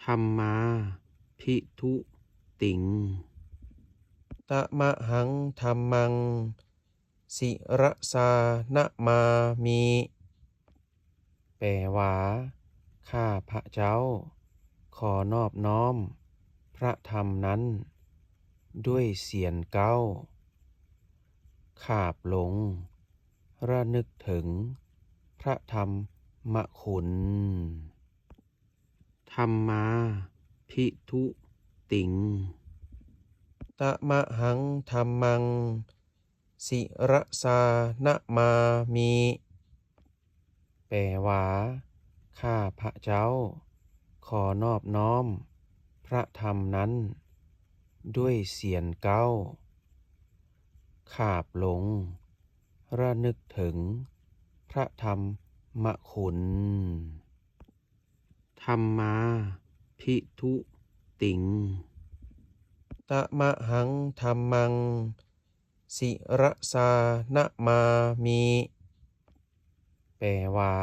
ທຳມາພິທຸຕິງ ຕະມະຫັງທຳມັງ ສິຣະສານະມາມິ ແປວ່າ ຂ້າພະເຈົ້າຂໍນອບນ້ອມພະທຳນັ້ນດ້ວຍສຽນເກົ້າ ຂາບລົງ ລະນຶກເຖິງພະທຳມະຄຸນ. ທຳມາພິທຸຕິງ ຕະມະຫັງທຳມັງ ສິຣະສານະມາມິ ແປວ່າ ຂ້າພະເຈົ້າຂໍນອບນ້ອມພະທຳນັ້ນດ້ວຍສຽນເກົ້າ ຂາບລົງ ລະນຶກເຖິງພະທຳມະຄຸນ. ທຳມາພິທຸຕິງ ຕະມະຫັງທຳມັງ ສິຣະສານະມາມິ ແປວ່າ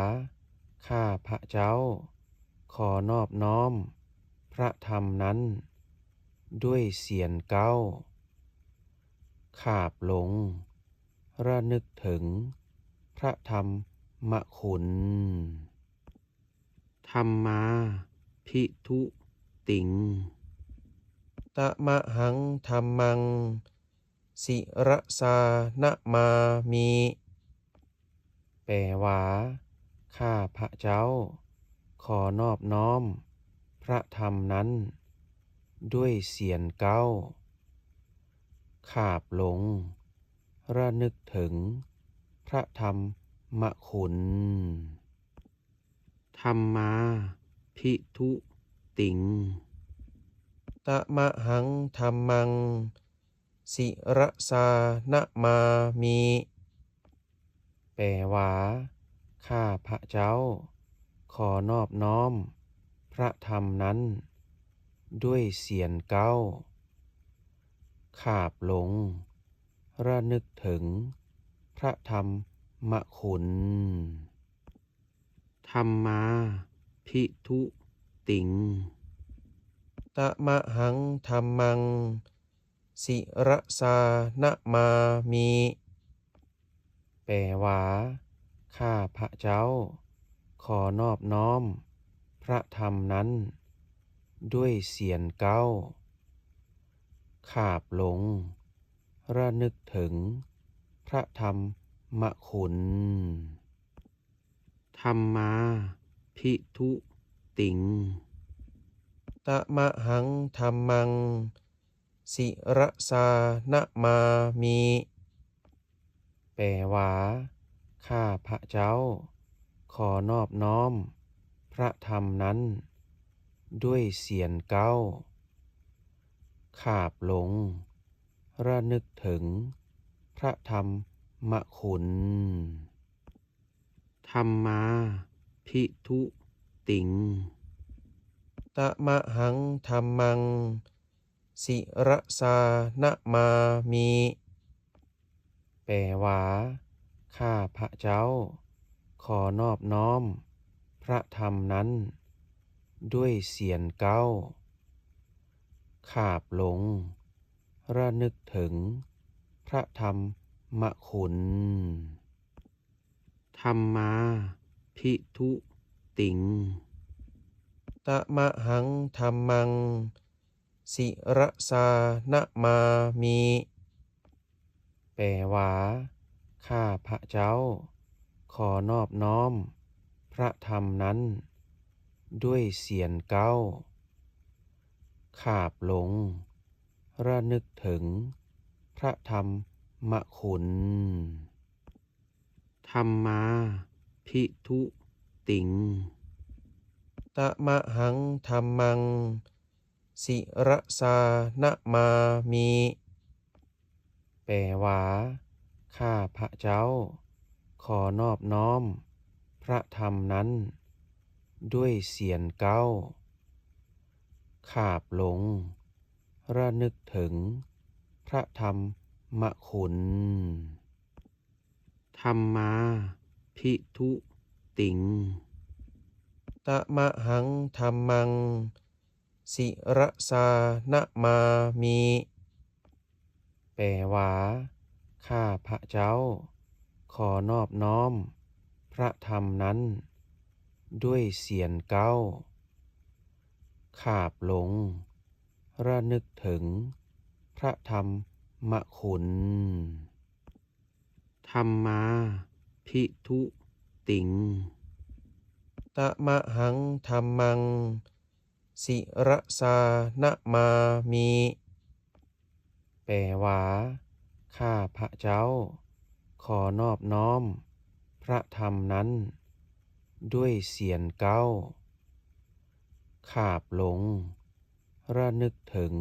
ຂ້າພະເຈົ້າຂໍນອບນ້ອມພະທຳນັ້ນດ້ວຍສຽນເກົ້າ ຂາບລົງ ລະນຶກເຖິງພະທຳມະຄຸນ. ທຳມາພິທຸຕິງ ຕະມະຫັງທຳມັງ ສິຣະສານະມາມິ ແປວ່າ ຂ້າພະເຈົ້າຂໍນອບນ້ອມພະທຳນັ້ນດ້ວຍສຽນເກົ້າ ຂາບລົງ ລະນຶກເຖິງພະທຳມະຄຸນ. ທຳມາພິທຸຕິງ ຕະມະຫັງທຳມັງ ສິຣະສານະມາມິ ແປວ່າ ຂ້າພະເຈົ້າຂໍນອບນ້ອມພະທຳນັ້ນດ້ວຍສຽນເກົ້າ ຂາບລົງ ລະນຶກເຖິງພະທຳມະຄຸນ. ທຳມາພິທຸຕິງ ຕະມະຫັງທຳມັງ ສິຣະສານະມາມິ ແປວ່າ ຂ້າພະເຈົ້າຂໍນອບນ້ອມພະທຳນັ້ນດ້ວຍສຽນເກົ້າ ຂາບລົງ ລະນຶກເຖິງພະທຳມະຄຸນ. ທຳມາພິທຸຕິງ ຕະມະຫັງທຳມັງ ສິຣະສານະມາມິ ແປວ່າ ຂ້າພະເຈົ້າຂໍນອບນ້ອມພະທຳນັ້ນດ້ວຍສຽນເກົ້າ ຂາບລົງ ລະນຶກເຖິງພະທຳມະຄຸນ. ທຳມາພິທຸຕິງ ຕະມະຫັງທຳມັງ ສິຣະສານະມາມິ ແປວ່າ ຂ້າພະເຈົ້າຂໍນອບນ້ອມພະທຳນັ້ນດ້ວຍສຽນເກົ້າ ຂາບລົງ ລະນຶກເຖິງພະທຳມະຄຸນ. ທຳມາພິທຸຕິງ ຕະມະຫັງທຳມັງ ສິຣະສານະມາມິ ແປວ່າ ຂ້າພະເຈົ້າຂໍນອບນ້ອມພະທຳນັ້ນດ້ວຍສຽນເກົ້າ ຂາບລົງ ລະນຶກເຖິງພະທຳມະຄຸນ. ທຳມາພິທຸຕິງ ຕະມະຫັງທຳມັງ ສິຣະສານະມາມິ ແປວ່າ ຂ້າພະເຈົ້າຂໍນອບນ້ອມພະທຳນັ້ນດ້ວຍສຽນເກົ້າ ຂາບລົງ ລະນຶກເຖິງພະທຳມະຄຸນ. ທຳມາພິທຸຕິງ ຕະມະຫັງທຳມັງ Sirasā namāmi ແປວ່າ ຂ້າພະເຈົ້າຂໍນອບນ້ອມພະທຳນັ້ນດ້ວຍສຽນເກົ້າ ຂາບລົງ ລະນຶກເຖິງພະທຳມະຄຸນ. Dhammābhithuti. Tamahaṃ dhammaṃ sirasā namāmi ແປວ່າ ຂ້າພະເຈົ້າຂໍນອບນ້ອມພະທຳນັ້ນດ້ວຍສຽນເກົ້າ ຂາບລົງ ລະນຶກເຖິງ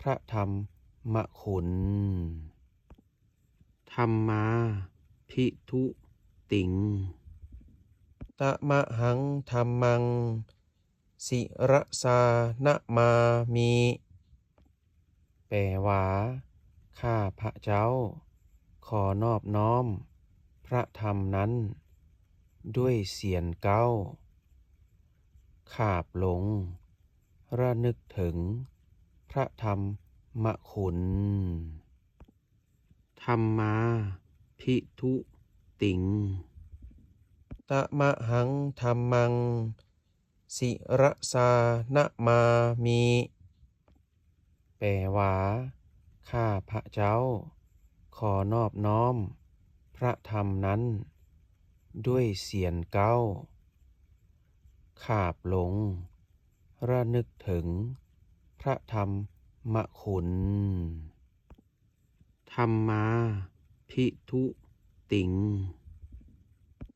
ພະທຳມະຄຸນ. Dhammābhithuti. Tamahaṃ dhammaṃ sirasā namāmi ແປວ່າ ຂ້າພະເຈົ້າຂໍນອບນ້ອມພະທຳນັ້ນດ້ວຍສຽນເກົ້າ ຂາບລົງ ລະນຶກເຖິງພະທຳມະຄຸນ. Dhammābhithuti. Tamahaṃ dhammaṃ sirasā namāmi ແປວ່າ ຂ້າພະເຈົ້າຂໍນອບນ້ອມພະທຳນັ້ນດ້ວຍສຽນເກົ້າ ຂາບລົງ ລະນຶກເຖິງພະທຳມະຄຸນ. Dhammābhithuti.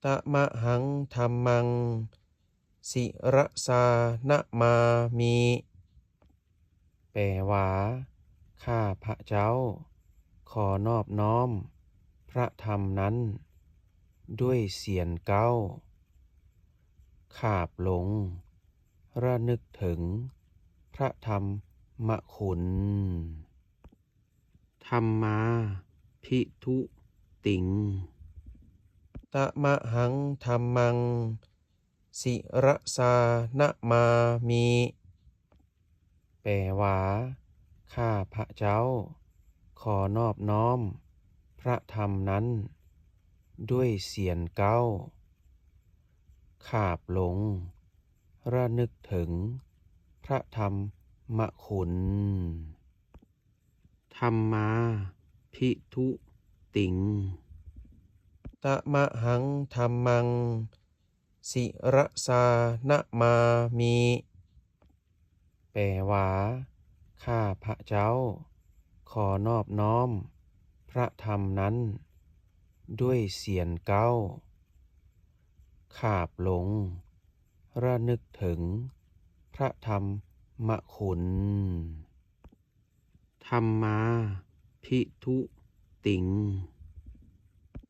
Tamahaṃ dhammaṃ sirasā namāmi ແປວ່າ ຂ້າພະເຈົ້າຂໍນອບນ້ອມພະທຳນັ້ນດ້ວຍສຽນເກົ້າ ຂາບລົງ ລະນຶກເຖິງພະທຳມະຄຸນ. Dhammābhithuti. Tamahaṃ dhammaṃ sirasā namāmi ແປວ່າ ຂ້າພະເຈົ້າຂໍນອບນ້ອມພະທຳນັ້ນດ້ວຍສຽນເກົ້າ ຂາບລົງ ລະນຶກເຖິງພະທຳມະຄຸນ. Dhammābhithuti. Tamahaṃ dhammaṃ sirasā namāmi ແປວ່າ ຂ້າພະເຈົ້າຂໍນອບນ້ອມພະທຳນັ້ນດ້ວຍສຽນເກົ້າ ຂາບລົງ ລະນຶກເຖິງພະທຳມະຄຸນ. Dhammābhithuti.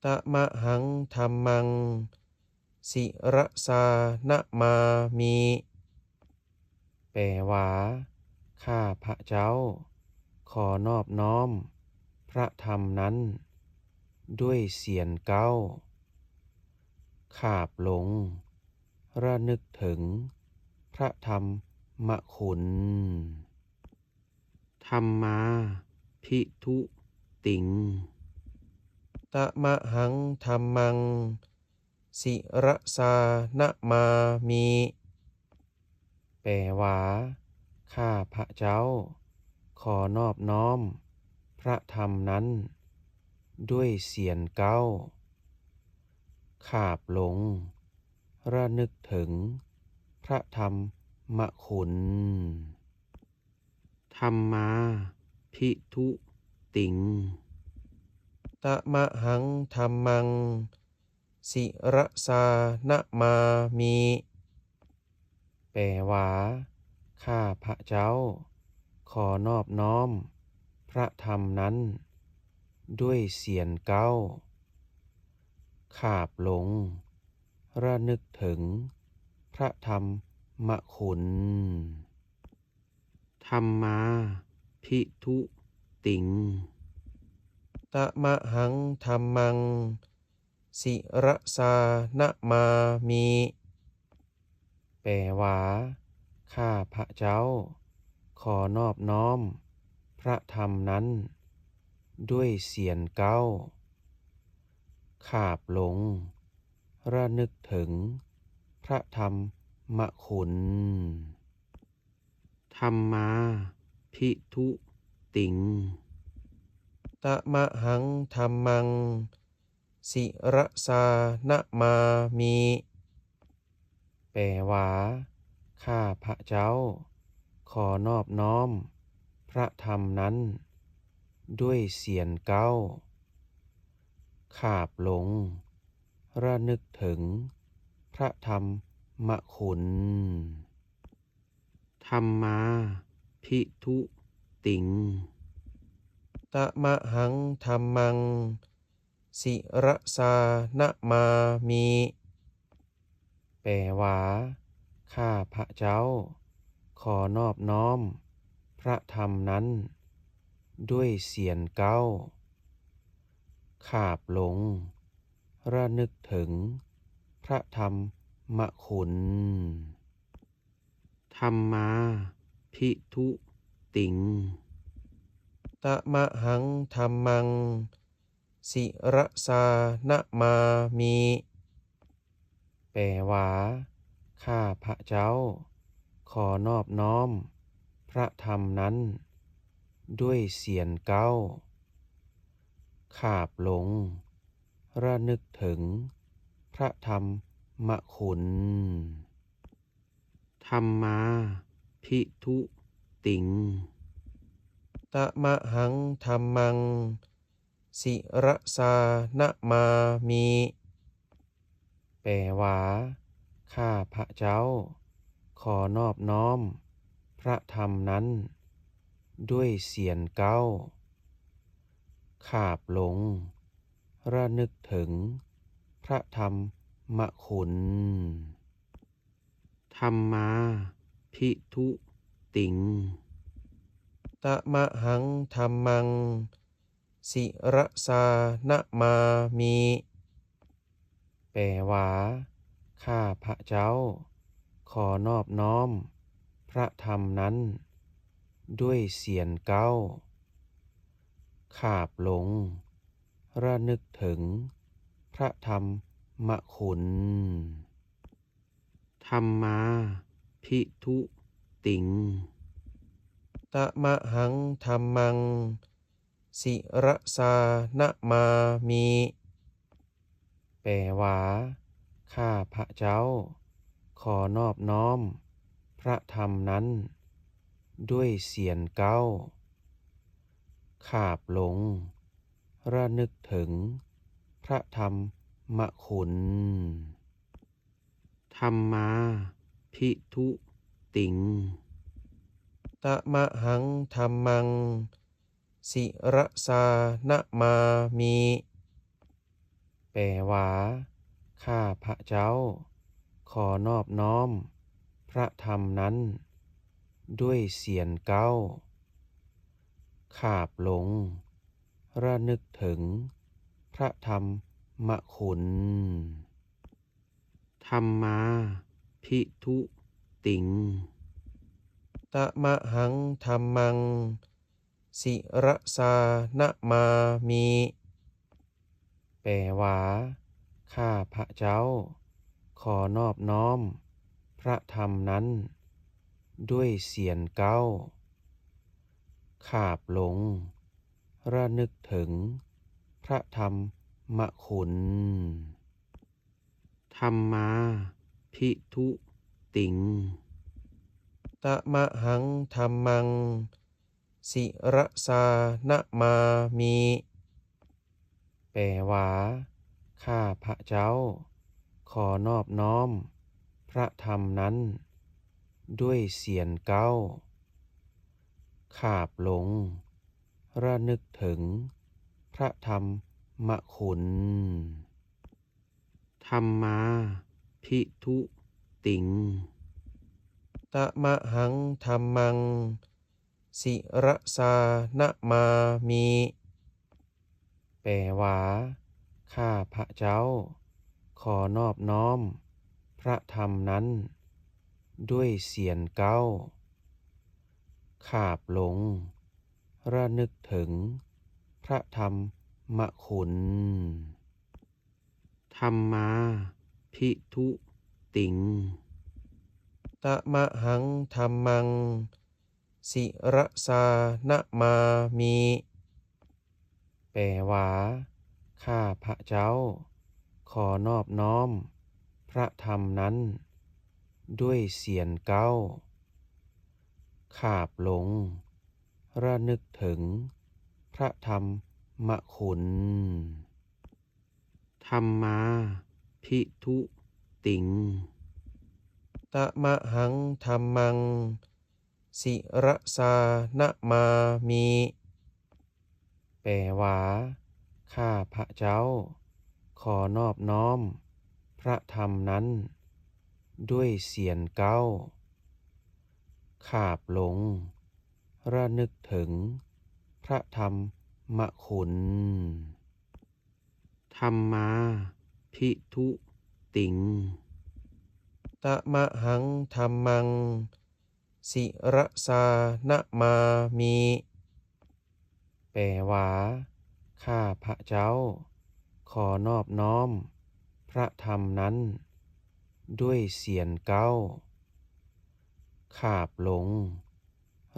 Tamahaṃ dhammaṃ sirasā namāmi ແປວ່າ ຂ້າພະເຈົ້າຂໍນອບນ້ອມພະທຳນັ້ນດ້ວຍສຽນເກົ້າ ຂາບລົງ ລະນຶກເຖິງພະທຳມະຄຸນ. Dhammābhithuti. Tamahaṃ dhammaṃ sirasā namāmi ແປວ່າ ຂ້າພະເຈົ້າຂໍນອບນ້ອມພະທຳນັ້ນດ້ວຍສຽນເກົ້າ ຂາບລົງ ລະນຶກເຖິງພະທຳມະຄຸນ. Dhammābhithuti. Tamahaṃ dhammaṃ sirasā namāmi ແປວ່າ ຂ້າພະເຈົ້າຂໍນອບນ້ອມພະທຳນັ້ນດ້ວຍສຽນເກົ້າ ຂາບລົງ ລະນຶກເຖິງພະທຳມະຄຸນ. Dhammābhithuti. Tamahaṃ dhammaṃ sirasā namāmi ແປວ່າ ຂ້າພະເຈົ້າ ຂໍນອບນ້ອມພະທຳນັ້ນດ້ວຍສຽນເກົ້າ. ຂາບລົງ ລະນຶກເຖິງພະທຳມະຄຸນ. ທຳມາພິທຸຕິງ ຕະມະຫັງທຳມັງ ສິຣະສານະມາມິ. ແປວ່າ ຂ້າພະເຈົ້າ ຂໍນອບນ້ອມພະທຳນັ້ນດ້ວຍສຽນເກົ້າ. ຂາບລົງ ລະນຶກເຖິງພະທຳມະຄຸນ. ທຳມາພິທຸຕິງ ຕະມະຫັງທຳມັງ ສິຣະສານະມາມິ. ແປວ່າ ຂ້າພະເຈົ້າ ຂໍນອບນ້ອມພະທຳນັ້ນດ້ວຍສຽນເກົ້າ. ຂາບລົງ ລະນຶກເຖິງພະທຳມະຄຸນ. ທຳມາພິທຸຕິງ ຕະມະຫັງທຳມັງ ສິຣະສານະມາມິ. ແປວ່າ ຂ້າພະເຈົ້າ ຂໍນອບນ້ອມພະທຳນັ້ນດ້ວຍສຽນເກົ້າ. ຂາບລົງ ລະນຶກເຖິງພະທຳມະຄຸນ. ທຳມາພິທຸຕິງ ຕະມະຫັງທຳມັງ ສິຣະສານະມາມິ. ແປວ່າ ຂ້າພະເຈົ້າ ຂໍນອບນ້ອມພະທຳນັ້ນດ້ວຍສຽນເກົ້າ. ຂາບລົງ ລະນຶກເຖິງພະທຳມະຄຸນ. ທຳມາພິທຸຕິງ ຕະມະຫັງທຳມັງ ສິຣະສານະມາມິ. ແປວ່າ ຂ້າພະເຈົ້າ ຂໍນອບນ້ອມພະທຳນັ້ນດ້ວຍສຽນເກົ້າ. ຂາບລົງ ລະນຶກເຖິງພະທຳມະຄຸນ. ທຳມາພິທຸຕິງ ຕະມະຫັງທຳມັງ ສິຣະສານະມາມິ. ແປວ່າ ຂ້າພະເຈົ້າ ຂໍນອບນ້ອມພະທຳນັ້ນດ້ວຍສຽນເກົ້າ. ຂາບລົງ ລະນຶກເຖິງພະທຳມະຄຸນ. ທຳມາພິທຸຕິງ ຕະມະຫັງທຳມັງ ສິຣະສານະມາມິ. ແປວ່າ ຂ້າພະເຈົ້າ ຂໍນອບນ້ອມພະທຳນັ້ນດ້ວຍສຽນເກົ້າ. ຂາບລົງ ລະນຶກເຖິງພະທຳມະຄຸນ. ທຳມາພິທຸຕິງ ຕະມະຫັງທຳມັງ ສິຣະສານະມາມິ. ແປວ່າ ຂ້າພະເຈົ້າ ຂໍນອບນ້ອມພະທຳນັ້ນດ້ວຍສຽນເກົ້າ. ຂາບລົງ ລະນຶກເຖິງພະທຳມະຄຸນ. ທຳມາພິທຸຕິງ ຕະມະຫັງທຳມັງ ສິຣະສານະມາມິ. ແປວ່າ ຂ້າພະເຈົ້າ ຂໍນອບນ້ອມພະທຳນັ້ນດ້ວຍສຽນເກົ້າ. ຂາບລົງ ລະນຶກເຖິງພະທຳມະຄຸນ. ທຳມາພິທຸຕິງ ຕະມະຫັງທຳມັງ ສິຣະສານະມາມິ. ແປວ່າ ຂ້າພະເຈົ້າ ຂໍນອບນ້ອມພະທຳນັ້ນ ດ້ວຍສຽນເກົ້າ. ຂາບລົງ ລະນຶກເຖິງພະທຳມະຄຸນ. ທຳມາພິທຸຕິງ ຕະມະຫັງທຳມັງ ສິຣະສານະມາມິ ແປວ່າ ຂ້າພະເຈົ້າຂໍນອບນ້ອມພະທຳນັ້ນດ້ວຍສຽນເກົ້າ. ຂາບລົງ ລະນຶກເຖິງພະທຳມະຄຸນ. ທຳມາພິທຸຕິງ ຕະມະຫັງທຳມັງ ສິຣະສານະມາມິ ແປວ່າ ຂ້າພະເຈົ້າຂໍນອບນ້ອມພະທຳນັ້ນດ້ວຍສຽນເກົ້າ. ຂາບລົງ ລະນຶກເຖິງພະທຳມະຄຸນ. ທຳມາພິທຸຕິງ ຕະມະຫັງທຳມັງ ສິຣະສານະມາມິ ແປວ່າ ຂ້າພະເຈົ້າຂໍນອບນ້ອມພະທຳນັ້ນດ້ວຍສຽນເກົ້າ. ຂາບລົງ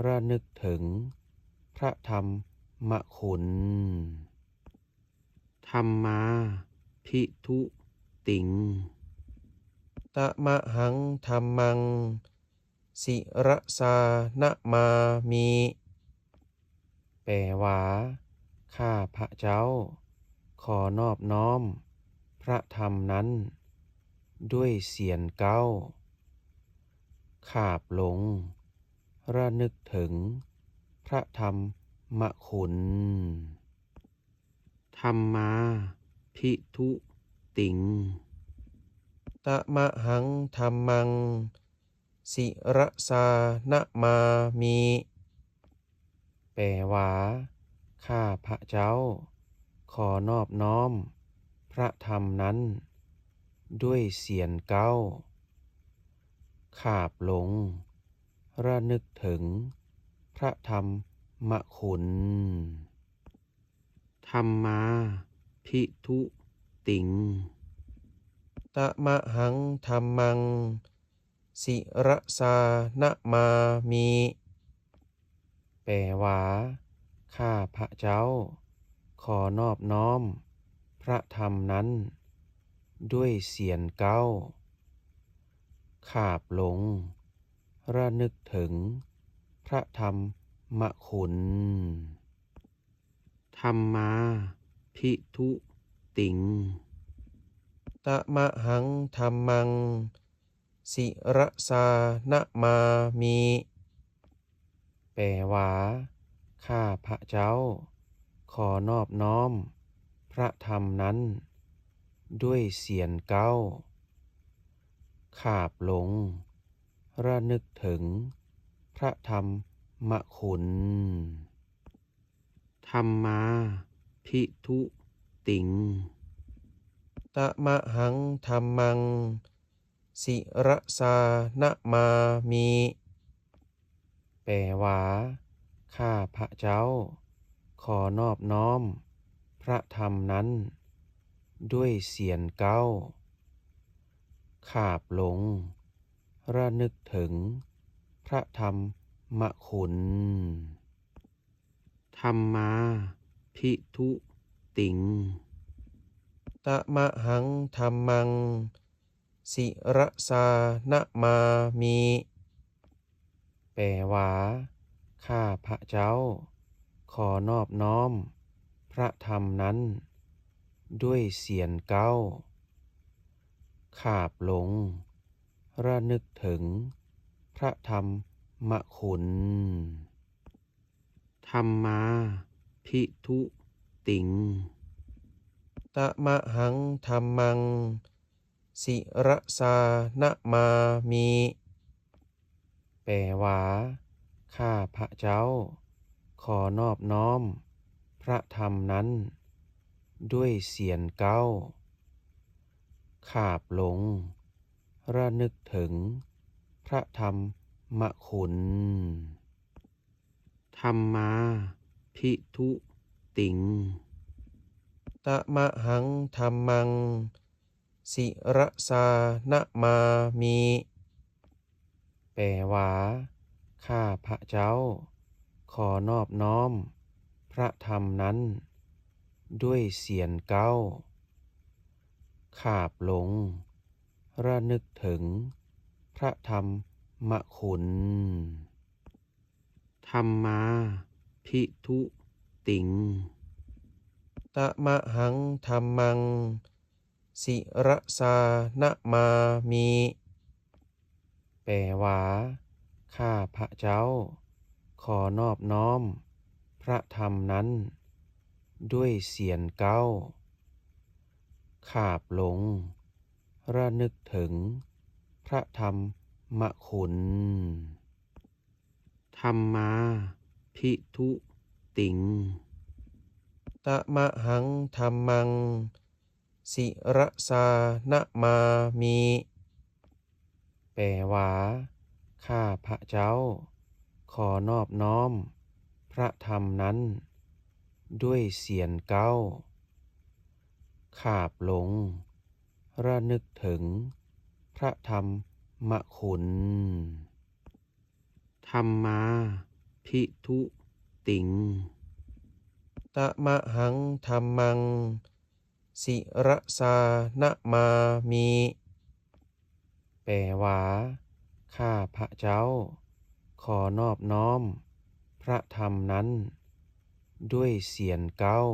ລະນຶກເຖິງພະທຳມະຄຸນ. ທຳມາພິທຸຕິງ ຕະມະຫັງທຳມັງ ສິຣະສານະມາມິ ແປວ່າ ຂ້າພະເຈົ້າຂໍນອບນ້ອມພະທຳນັ້ນດ້ວຍສຽນເກົ້າ. ຂາບລົງ ລະນຶກເຖິງພະທຳມະຄຸນ. ທຳມາພິທຸຕິງ ຕະມະຫັງທຳມັງ ສິຣະສານະມາມິ ແປວ່າ ຂ້າພະເຈົ້າຂໍນອບນ້ອມພະທຳນັ້ນດ້ວຍສຽນເກົ້າ. ຂາບລົງ ລະນຶກເຖິງພະທຳມະຄຸນ. ທຳມາພິທຸຕິງ ຕະມະຫັງທຳມັງ ສິຣະສານະມາມິ ແປວ່າ ຂ້າພະເຈົ້າຂໍນອບນ້ອມພະທຳນັ້ນດ້ວຍສຽນເກົ້າ. ຂາບລົງ ລະນຶກເຖິງພະທຳມະຄຸນ. ທຳມາພິທຸຕິງ ຕະມະຫັງທຳມັງ ສິຣະສານະມາມິ ແປວ່າ ຂ້າພະເຈົ້າຂໍນອບນ້ອມພະທຳນັ້ນດ້ວຍສຽນເກົ້າ. ຂາບລົງ ລະນຶກເຖິງພະທຳມະຄຸນ. ທຳມາພິທຸຕິງ ຕະມະຫັງທຳມັງ ສິຣະສານະມາມິ ແປວ່າ ຂ້າພະເຈົ້າຂໍນອບນ້ອມພະທຳນັ້ນດ້ວຍສຽນເກົ້າ. ຂາບລົງ ລະນຶກເຖິງພະທຳມະຄຸນ. ທຳມາພິທຸຕິງ ຕະມະຫັງທຳມັງ ສິຣະສານະມາມິ ແປວ່າ ຂ້າພະເຈົ້າຂໍນອບນ້ອມພະທຳນັ້ນດ້ວຍສຽນເກົ້າ. ຂາບລົງ ລະນຶກເຖິງພະທຳມະຄຸນ. ທຳມາພິທຸຕິງ ຕະມະຫັງທຳມັງ ສິຣະສານະມາມິ ແປວ່າ ຂ້າພະເຈົ້າຂໍນອບນ້ອມພະທຳນັ້ນດ້ວຍສຽນເກົ້າ. ຂາບລົງ ລະນຶກເຖິງ ພະທຳມະຄຸນ. ທຳມາພິທຸຕິງ ຕະມະຫັງທຳມັງ ສິຣະສານະມາມິ ແປວ່າ ຂ້າພະເຈົ້າ ຂໍນອບນ້ອມພະທຳນັ້ນດ້ວຍສຽນເກົ້າ ຂາບລົງ ລະນຶກເຖິງພະທຳມະຄຸນ. ທຳມາພິທຸຕິງ ຕະມະຫັງທຳມັງ ສິຣະສານະມາມິ ແປວ່າ ຂ້າພະເຈົ້າ ຂໍນອບນ້ອມພະທຳນັ້ນດ້ວຍສຽນເກົ້າ ຂາບລົງ ລະນຶກເຖິງພະທຳມະຄຸນ. ທຳມາພິທຸຕິງ ຕະມະຫັງທຳມັງ ສິຣະສານະມາມິ ແປວ່າ ຂ້າພະເຈົ້າ ຂໍນອບນ້ອມພະທຳນັ້ນດ້ວຍສຽນເກົ້າ ຂາບລົງ ລະນຶກເຖິງພະທຳມະຄຸນ. ທຳມາພິທຸຕິງ ຕະມະຫັງທຳມັງ ສິຣະສານະມາມິ ແປວ່າ ຂ້າພະເຈົ້າ ຂໍນອບນ້ອມພະທຳນັ້ນດ້ວຍສຽນເກົ້າ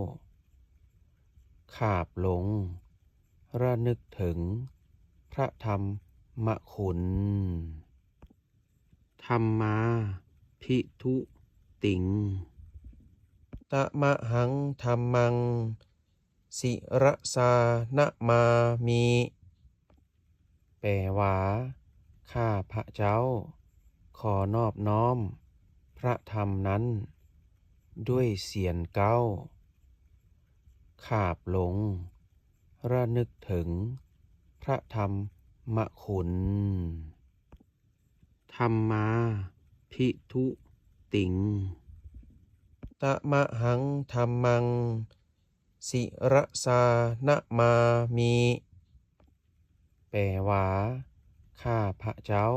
ຂາບລົງ ລະນຶກເຖິງພະທຳມະຄຸນ. ທຳມາພິທຸຕິງ ຕະມະຫັງທຳມັງ ສິຣະສານະມາມິ ແປວ່າ ຂ້າພະເຈົ້າ ຂໍນອບນ້ອມພະທຳນັ້ນດ້ວຍສຽນເກົ້າ ຂາບລົງ ລະນຶກເຖິງພະທຳມະຄຸນ. ທຳມາພິທຸຕິງ ຕະມະຫັງທຳມັງ ສິຣະສານະມາມິ ແປວ່າ ຂ້າພະເຈົ້າ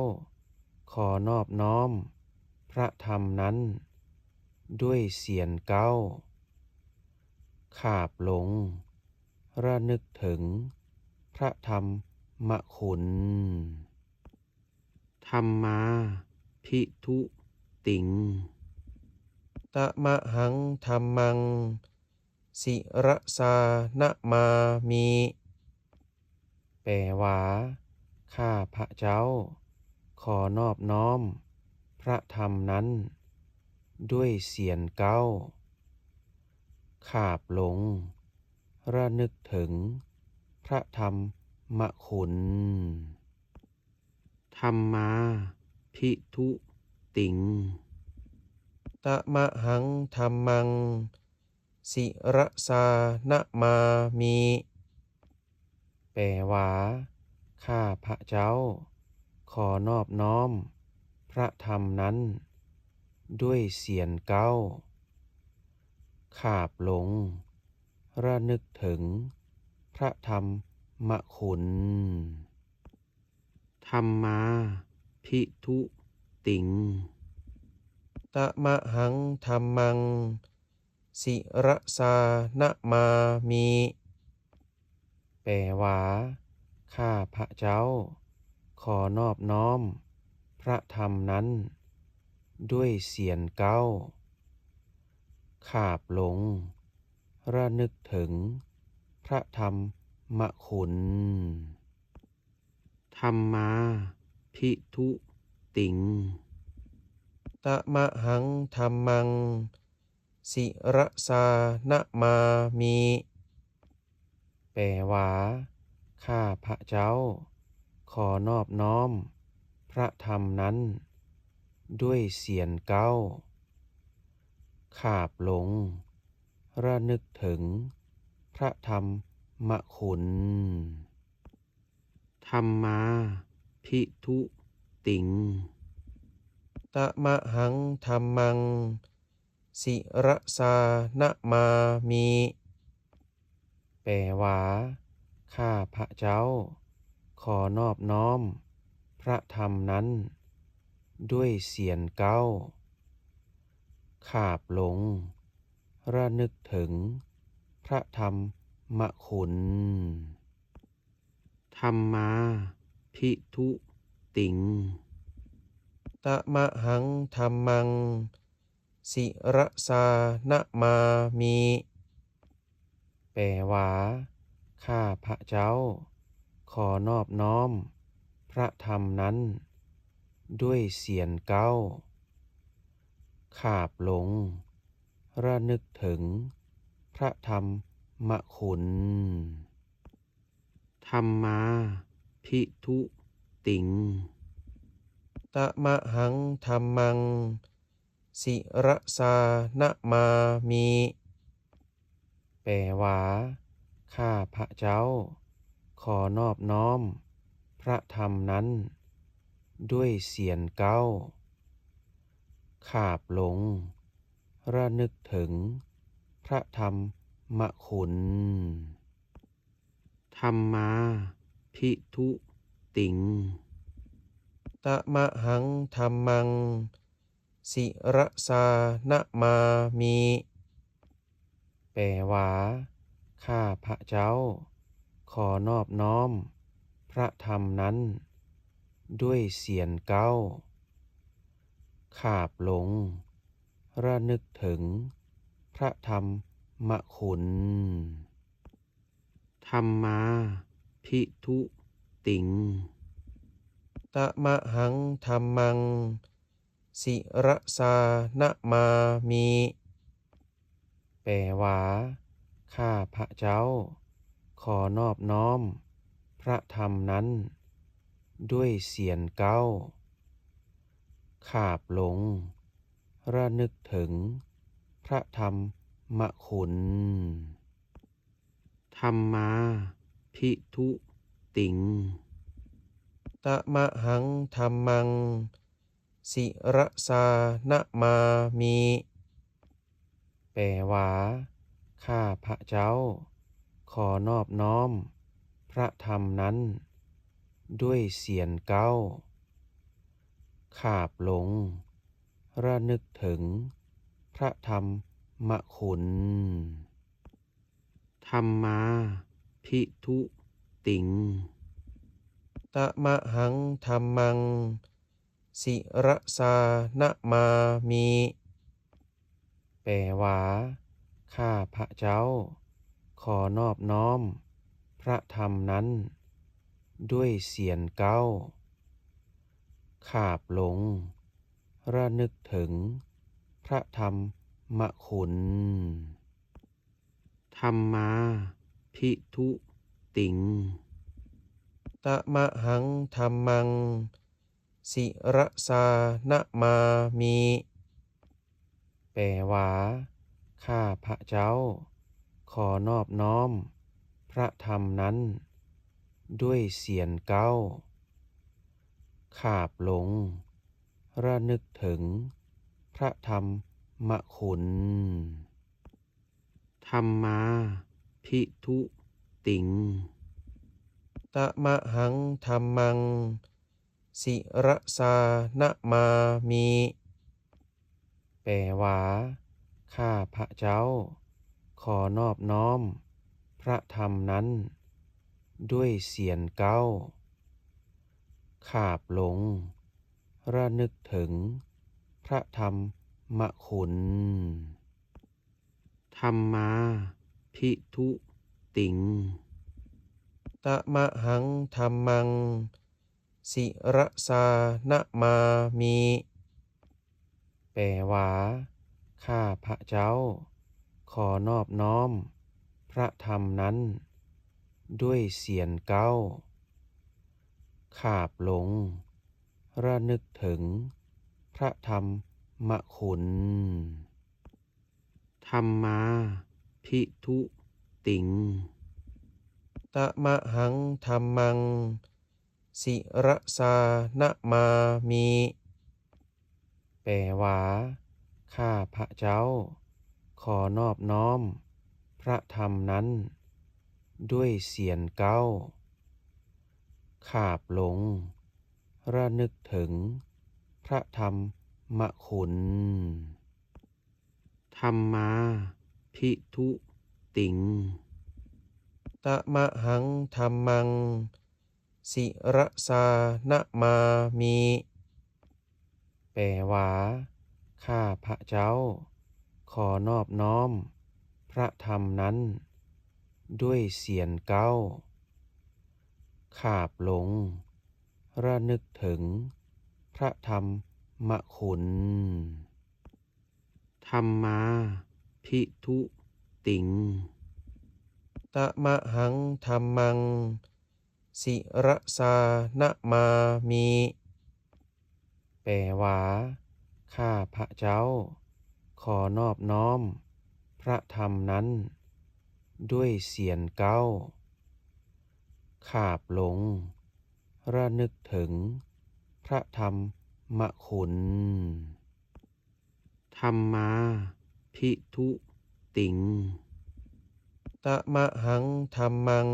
ຂໍນອບນ້ອມພະທຳນັ້ນດ້ວຍສຽນເກົ້າ ຂາບລົງ ລະນຶກເຖິງພະທຳມະຄຸນ. ທຳມາພິທຸຕິງ ຕະມະຫັງທຳມັງ ສິຣະສານະມາມິ ແປວ່າ ຂ້າພະເຈົ້າ ຂໍນອບນ້ອມພະທຳນັ້ນດ້ວຍສຽນເກົ້າ ຂາບລົງ ລະນຶກເຖິງພະທຳມະຄຸນ. ທຳມາພິທຸຕິງ ຕະມະຫັງທຳມັງ ສິຣະສານະມາມິ ແປວ່າ ຂ້າພະເຈົ້າ ຂໍນອບນ້ອມພະທຳນັ້ນດ້ວຍສຽນເກົ້າ ຂາບລົງ ລະນຶກເຖິງພະທຳມະຄຸນ. ທຳມາພິທຸຕິງ ຕະມະຫັງທຳມັງ ສິຣະສານະມາມິ ແປວ່າ ຂ້າພະເຈົ້າ ຂໍນອບນ້ອມພະທຳນັ້ນດ້ວຍສຽນເກົ້າ ຂາບລົງ ລະນຶກເຖິງພະທຳມະຄຸນ. ທຳມາພິທຸຕິງ ຕະມະຫັງທຳມັງ ສິຣະສານະມາມິ ແປວ່າ ຂ້າພະເຈົ້າ ຂໍນອບນ້ອມພະທຳນັ້ນດ້ວຍສຽນເກົ້າ ຂາບລົງ ລະນຶກເຖິງພະທຳມະຄຸນ. ທຳມາພິທຸ ຕິງ ຕະมະຫັງ ທຳມັງ ສິຣະສາ ນະມາມິ ແປວ່າ ຂ້າພະເຈົ້າ ຂໍນອບນ້ອມ ພະທຳນັ້ນ ດ້ວຍສຽນເກົ້າ ຂາບລົງ ລະນຶກເຖິງ ພະທຳມະຄຸນ. ທຳມາພິທຸຕິງ ຕະມະຫັງ ທຳມັງ ສິຣະສາ ນະມາມິ ແປວ່າ ຂ້າພະເຈົ້າ ຂໍນອບນ້ອມ ພະທຳນັ້ນ ດ້ວຍສຽນເກົ້າ ຂາບລົງ ລະນຶກເຖິງ ພະທຳມະຄຸນ. ທຳມາພິທຸຕິງ ຕະມະຫັງ ທຳມັງ ສິຣະສາ ນະມາມິ ແປວ່າ ຂ້າພະເຈົ້າ ຂໍນອບນ້ອມ ພະທຳນັ້ນ ດ້ວຍສຽນເກົ້າ ຂາບລົງ ລະນຶກເຖິງ ພະທຳມະຄຸນ. ທຳມາພິທຸຕິງ ຕະມະຫັງ ທຳມັງ ສິຣະສາ ນະມາມິ ແປວ່າ ຂ້າພະເຈົ້າ ຂໍນອບນ້ອມ ພະທຳນັ້ນ ດ້ວຍສຽນເກົ້າ ຂາບລົງ ລະນຶກເຖິງ ພະທຳມະຄຸນ. ທຳມາພິທຸຕິງ ຕະມະຫັງ ທຳມັງ ສິຣະສາ ນະມາມິ ແປວ່າ ຂ້າພະເຈົ້າ ຂໍນອບນ້ອມ ພະທຳນັ້ນ ດ້ວຍສຽນເກົ້າ ຂາບລົງ ລະນຶກເຖິງ ພະທຳມະຄຸນ. ທຳມາພິທຸຕິງ ຕະມະຫັງ ທຳມັງ ສິຣະສາ ນະມາມິ ແປວ່າ ຂ້າພະເຈົ້າ ຂໍນອບນ້ອມ ພະທຳນັ້ນ ດ້ວຍສຽນເກົ້າ ຂາບລົງ ລະນຶກເຖິງ ພະທຳມະຄຸນ. ທຳມາພິທຸຕິງ ຕະມະຫັງ ທຳມັງ ສິຣະສາ ນະມາມິ ແປວ່າ ຂ້າພະເຈົ້າ ຂໍນອບນ້ອມ ພະທຳນັ້ນ ດ້ວຍສຽນເກົ້າ ຂາບລົງ ລະນຶກເຖິງ ພະທຳມະຄຸນ. ທຳມາພິທຸຕິງ ຕະມະຫັງ ທຳມັງ ສິຣະສາ ນະມາມິ ແປວ່າ ຂ້າພະເຈົ້າ ຂໍນອບນ້ອມ ພະທຳນັ້ນ ດ້ວຍສຽນເກົ້າ ຂາບລົງ ລະນຶກເຖິງ ພະທຳມະຄຸນ. ທຳມາພິທຸຕິງ ຕະມະຫັງ ທຳມັງ ສິຣະສາ ນະມາມິ ແປວ່າ ຂ້າພະເຈົ້າ ຂໍນອບນ້ອມ ພະທຳນັ້ນ ດ້ວຍສຽນເກົ້າ ຂາບລົງ ລະນຶກເຖິງ ພະທຳມະຄຸນ. ທຳມາພິທຸຕິງ ຕະມະຫັງ ທຳມັງ ສິຣະສາ ນະມາມິ ແປວ່າ ຂ້າພະເຈົ້າ ຂໍນອບນ້ອມ ພະທຳນັ້ນ ດ້ວຍສຽນເກົ້າ ຂາບລົງ ລະນຶກເຖິງ ພະທຳມະຄຸນ. ທຳມາພິທຸຕິງ ຕະມະຫັງ ທຳມັງ ສິ Sirasā namāmi ແປວ່າ ຂ້າພະເຈົ້າຂໍນອບນ້ອມພະທຳນັ້ນດ້ວຍສຽນເກົ້າ ຂາບລົງ ລະນຶກເຖິງພະທຳມະຄຸນ. Dhammābhidhutiṃ. Tamahaṃ dhammaṃ sirasā namāmi ແປວ່າ ຂ້າພະເຈົ້າຂໍນອບນ້ອມພະທຳນັ້ນດ້ວຍສຽນເກົ້າ ຂາບລົງ ລະນຶກເຖິງພະທຳມະຄຸນ. Dhammābhidhutiṃ. Tamahaṃ dhammaṃ sirasā namāmi ແປວ່າ ຂ້າພະເຈົ້າຂໍນອບນ້ອມພະທຳນັ້ນດ້ວຍສຽນເກົ້າ ຂາບລົງ ລະນຶກເຖິງພະທຳມະຄຸນ. Dhammābhidhutiṃ. Tamahaṃ dhammaṃ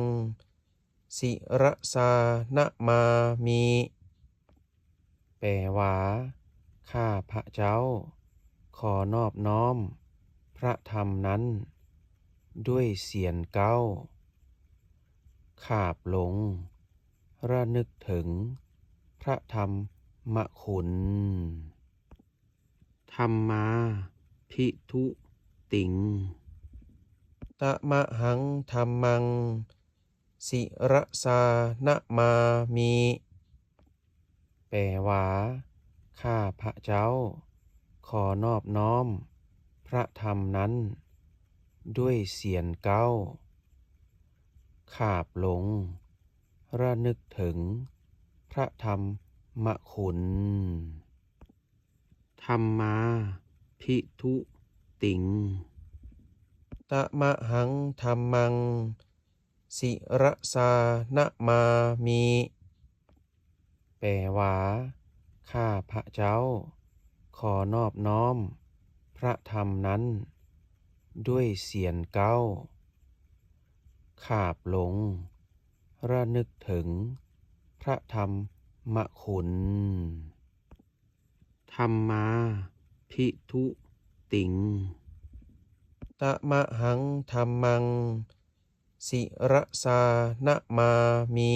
sirasā namāmi ແປວ່າ ຂ້າພະເຈົ້າຂໍນອບນ້ອມພະທຳນັ້ນດ້ວຍສຽນເກົ້າ ຂາບລົງ ລະນຶກເຖິງພະທຳມະຄຸນ. Dhammābhidhutiṃ. Tamahaṃ dhammaṃ sirasā namāmi ແປວ່າ ຂ້າພະເຈົ້າຂໍນອບນ້ອມພະທຳນັ້ນດ້ວຍສຽນເກົ້າ ຂາບລົງ ລະນຶກເຖິງພະທຳມະຄຸນ. Dhammābhidhutiṃ. Tamahaṃ dhammaṃ sirasā namāmi ແປວ່າ ຂ້າພະເຈົ້າຂໍນອບນ້ອມພະທຳນັ້ນດ້ວຍສຽນເກົ້າ ຂາບລົງ ລະນຶກເຖິງພະທຳມະຄຸນ. Dhammābhidhutiṃ. Tamahaṃ dhammaṃ sirasā namāmi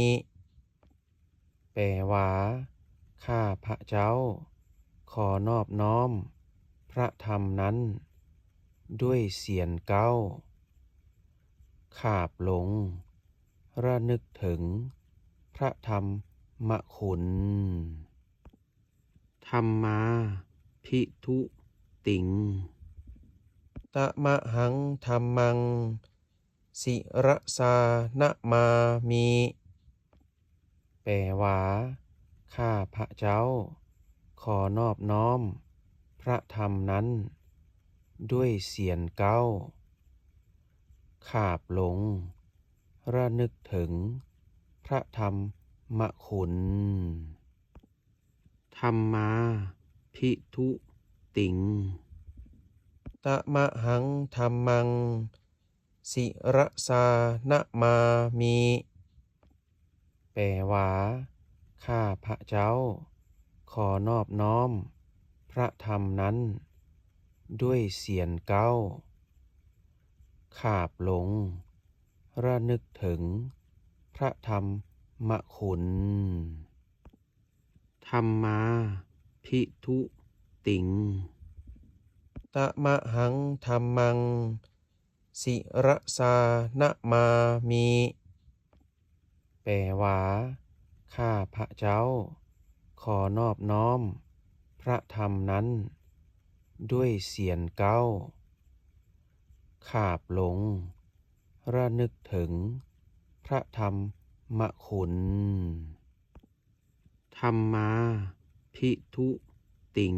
ແປວ່າ ຂ້າພະເຈົ້າຂໍນອບນ້ອມພະທຳນັ້ນດ້ວຍສຽນເກົ້າ ຂາບລົງ ລະນຶກເຖິງພະທຳມະຄຸນ. Dhammābhidhutiṃ. Tamahaṃ dhammaṃ sirasā namāmi ແປວ່າ ຂ້າພະເຈົ້າຂໍນອບນ້ອມພະທຳນັ້ນດ້ວຍສຽນເກົ້າ ຂາບລົງ ລະນຶກເຖິງພະທຳມະຄຸນ. Dhammābhidhutiṃ. Tamahaṃ dhammaṃ sirasā namāmi ແປວ່າ ຂ້າພະເຈົ້າຂໍນອບນ້ອມພະທຳນັ້ນດ້ວຍສຽນເກົ້າ ຂາບລົງ ລະນຶກເຖິງພະທຳມະຄຸນ. Dhammābhidhutiṃ. Tamahaṃ dhammaṃ sirasā namāmi ແປວ່າ ຂ້າພະເຈົ້າຂໍນອບນ້ອມພະທຳນັ້ນດ້ວຍສຽນເກົ້າ ຂາບລົງ ລະນຶກເຖິງພະທຳມະຄຸນ. Dhammābhidhutiṃ.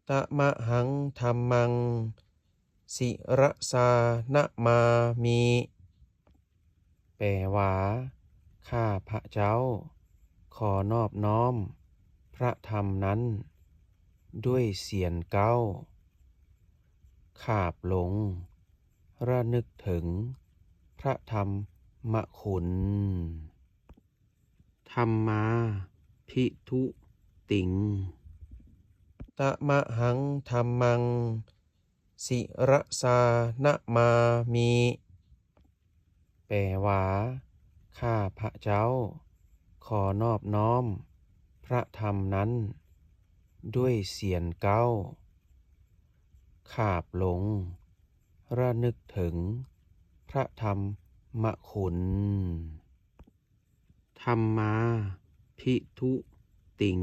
Tamahaṃ dhammaṃ sirasā namāmi ແປວ່າ ຂ້າພະເຈົ້າຂໍນອບນ້ອມພະທຳນັ້ນ ຂ້າພະເຈົ້າ ຂໍນອບນ້ອມພະທຳນັ້ນດ້ວຍສຽນເກົ້າ. ຂາບລົງ ລະນຶກເຖິງພະທຳມະຄຸນ. ທຳມາພິທຸຕິງ ຕະມະຫັງທຳມັງ ສິຣະສານະມາມິ. ແປວ່າ ຂ້າພະເຈົ້າ ຂໍນອບນ້ອມພະທຳນັ້ນດ້ວຍສຽນເກົ້າ. ຂາບລົງ ລະນຶກເຖິງພະທຳມະຄຸນ. ທຳມາພິທຸຕິງ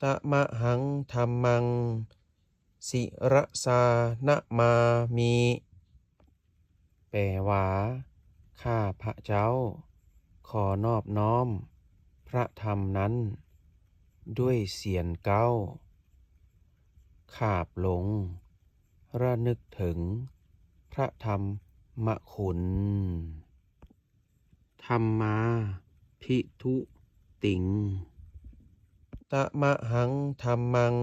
ຕະມະຫັງທຳມັງ ສິຣະສານະມາມິ. ແປວ່າ ຂ້າພະເຈົ້າ ຂໍນອບນ້ອມພະທຳນັ້ນດ້ວຍສຽນເກົ້າ. ຂາບລົງ ລະນຶກເຖິງພະທຳມະຄຸນ. ທຳມາພິທຸຕິງ ຕະມະຫັງທຳມັງ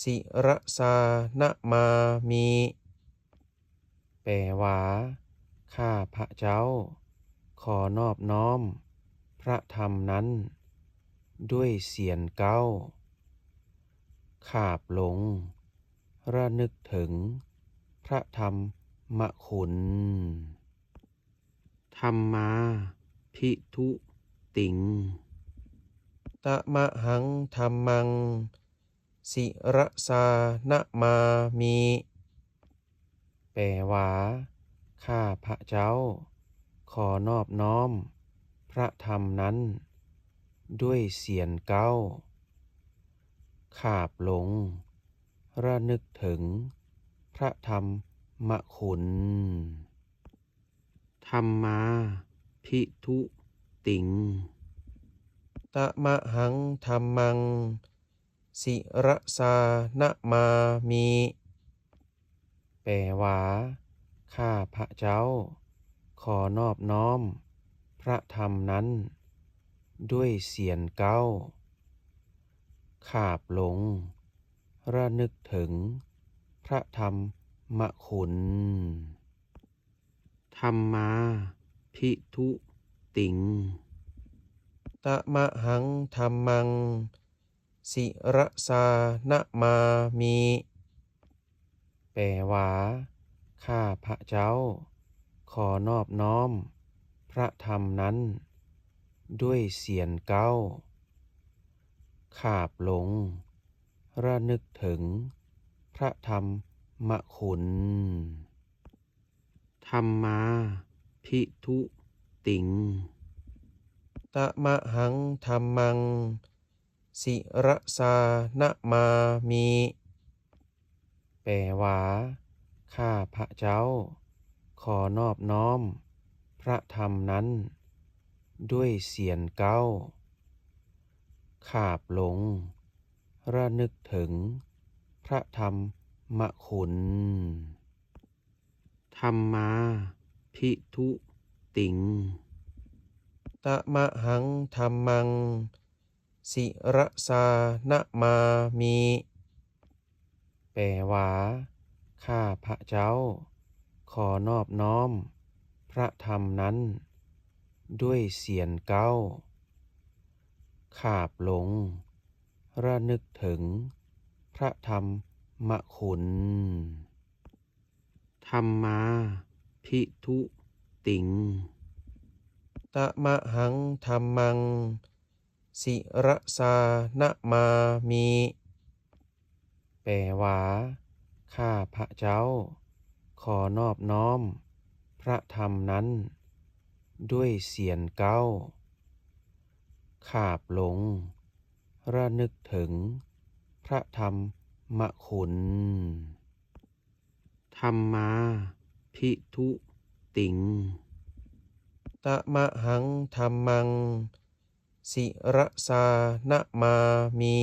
ສິຣະສານະມາມິ. ແປວ່າ ຂ້າພະເຈົ້າ ຂໍນອບນ້ອມພະທຳນັ້ນດ້ວຍສຽນເກົ້າ. ຂາບລົງ ລະນຶກເຖິງພະທຳມະຄຸນ. ທຳມາພິທຸຕິງ ຕະມະຫັງທຳມັງ ສິຣະສານະມາມິ. ແປວ່າ ຂ້າພະເຈົ້າ ຂໍນອບນ້ອມພະທຳນັ້ນດ້ວຍສຽນເກົ້າ. ຂາບລົງ ລະນຶກເຖິງພະທຳມະຄຸນ. ທຳມາພິທຸຕິງ ຕະມະຫັງທຳມັງ ສິຣະສານະມາມິ. ແປວ່າ ຂ້າພະເຈົ້າ ຂໍນອບນ້ອມພະທຳນັ້ນດ້ວຍສຽນເກົ້າ. ຂາບລົງ ລະນຶກເຖິງພະທຳມະຄຸນ. ທຳມາພິທຸຕິງ ຕະມະຫັງທຳມັງ ສິຣະສານະມາມິ. ແປວ່າ ຂ້າພະເຈົ້າ ຂໍນອບນ້ອມພະທຳນັ້ນດ້ວຍສຽນເກົ້າ. ຂາບລົງ ລະນຶກເຖິງພະທຳມະຄຸນ. ທຳມາພິທຸຕິງ ຕະມະຫັງທຳມັງ ສິຣະສານະມາມິ. ແປວ່າ ຂ້າພະເຈົ້າ ຂໍນອບນ້ອມພະທຳນັ້ນດ້ວຍສຽນເກົ້າ. ຂາບລົງ ລະນຶກເຖິງພະທຳມະຄຸນ. ທຳມາພິທຸຕິງ ຕະມະຫັງທຳມັງ ສິຣະສານະມາມິ. ແປວ່າ ຂ້າພະເຈົ້າ ຂໍນອບນ້ອມພະທຳນັ້ນດ້ວຍສຽນເກົ້າ. ຂາບລົງ ລະນຶກເຖິງພະທຳມະຄຸນ. ທຳມາພິທຸຕິງ ຕະມະຫັງທຳມັງ ສິຣະສານະມາມິ. ແປວ່າ ຂ້າພະເຈົ້າ ຂໍນອບນ້ອມພະທຳນັ້ນດ້ວຍສຽນເກົ້າ. ຂາບລົງ ລະນຶກເຖິງພະທຳມະຄຸນ. ທຳມາພິທຸຕິງ ຕະມະຫັງທຳມັງ ສິຣະສານະມາມິ.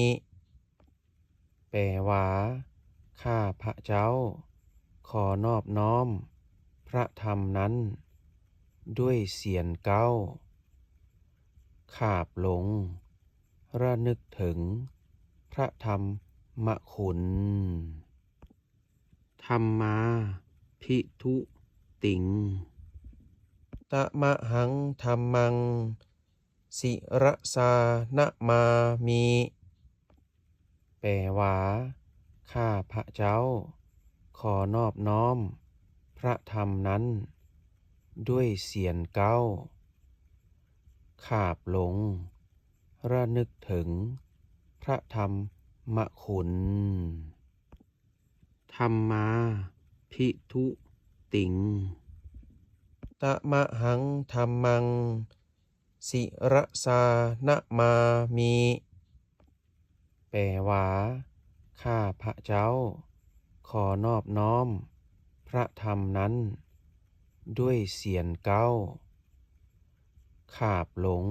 ແປວ່າ ຂ້າພະເຈົ້າ ຂໍນອບນ້ອມພະທຳນັ້ນ ດ້ວຍສຽນເກົ້າ. ຂາບລົງ ລະນຶກເຖິງພະທຳມະຄຸນ. ທຳມາພິທຸຕິງ ຕະມະຫັງທຳມັງ ສິຣະສານະມາມິ ແປວ່າ ຂ້າພະເຈົ້າຂໍນອບນ້ອມພະທຳນັ້ນດ້ວຍສຽນເກົ້າ. ຂາບລົງ ລະນຶກເຖິງພະທຳມະຄຸນ. ທຳມາພິທຸຕິງ ຕະມະຫັງທຳມັງ ສິຣະສານະມາມິ ແປວ່າ ຂ້າພະເຈົ້າຂໍນອບນ້ອມພະທຳນັ້ນດ້ວຍສຽນເກົ້າ. ຂາບລົງ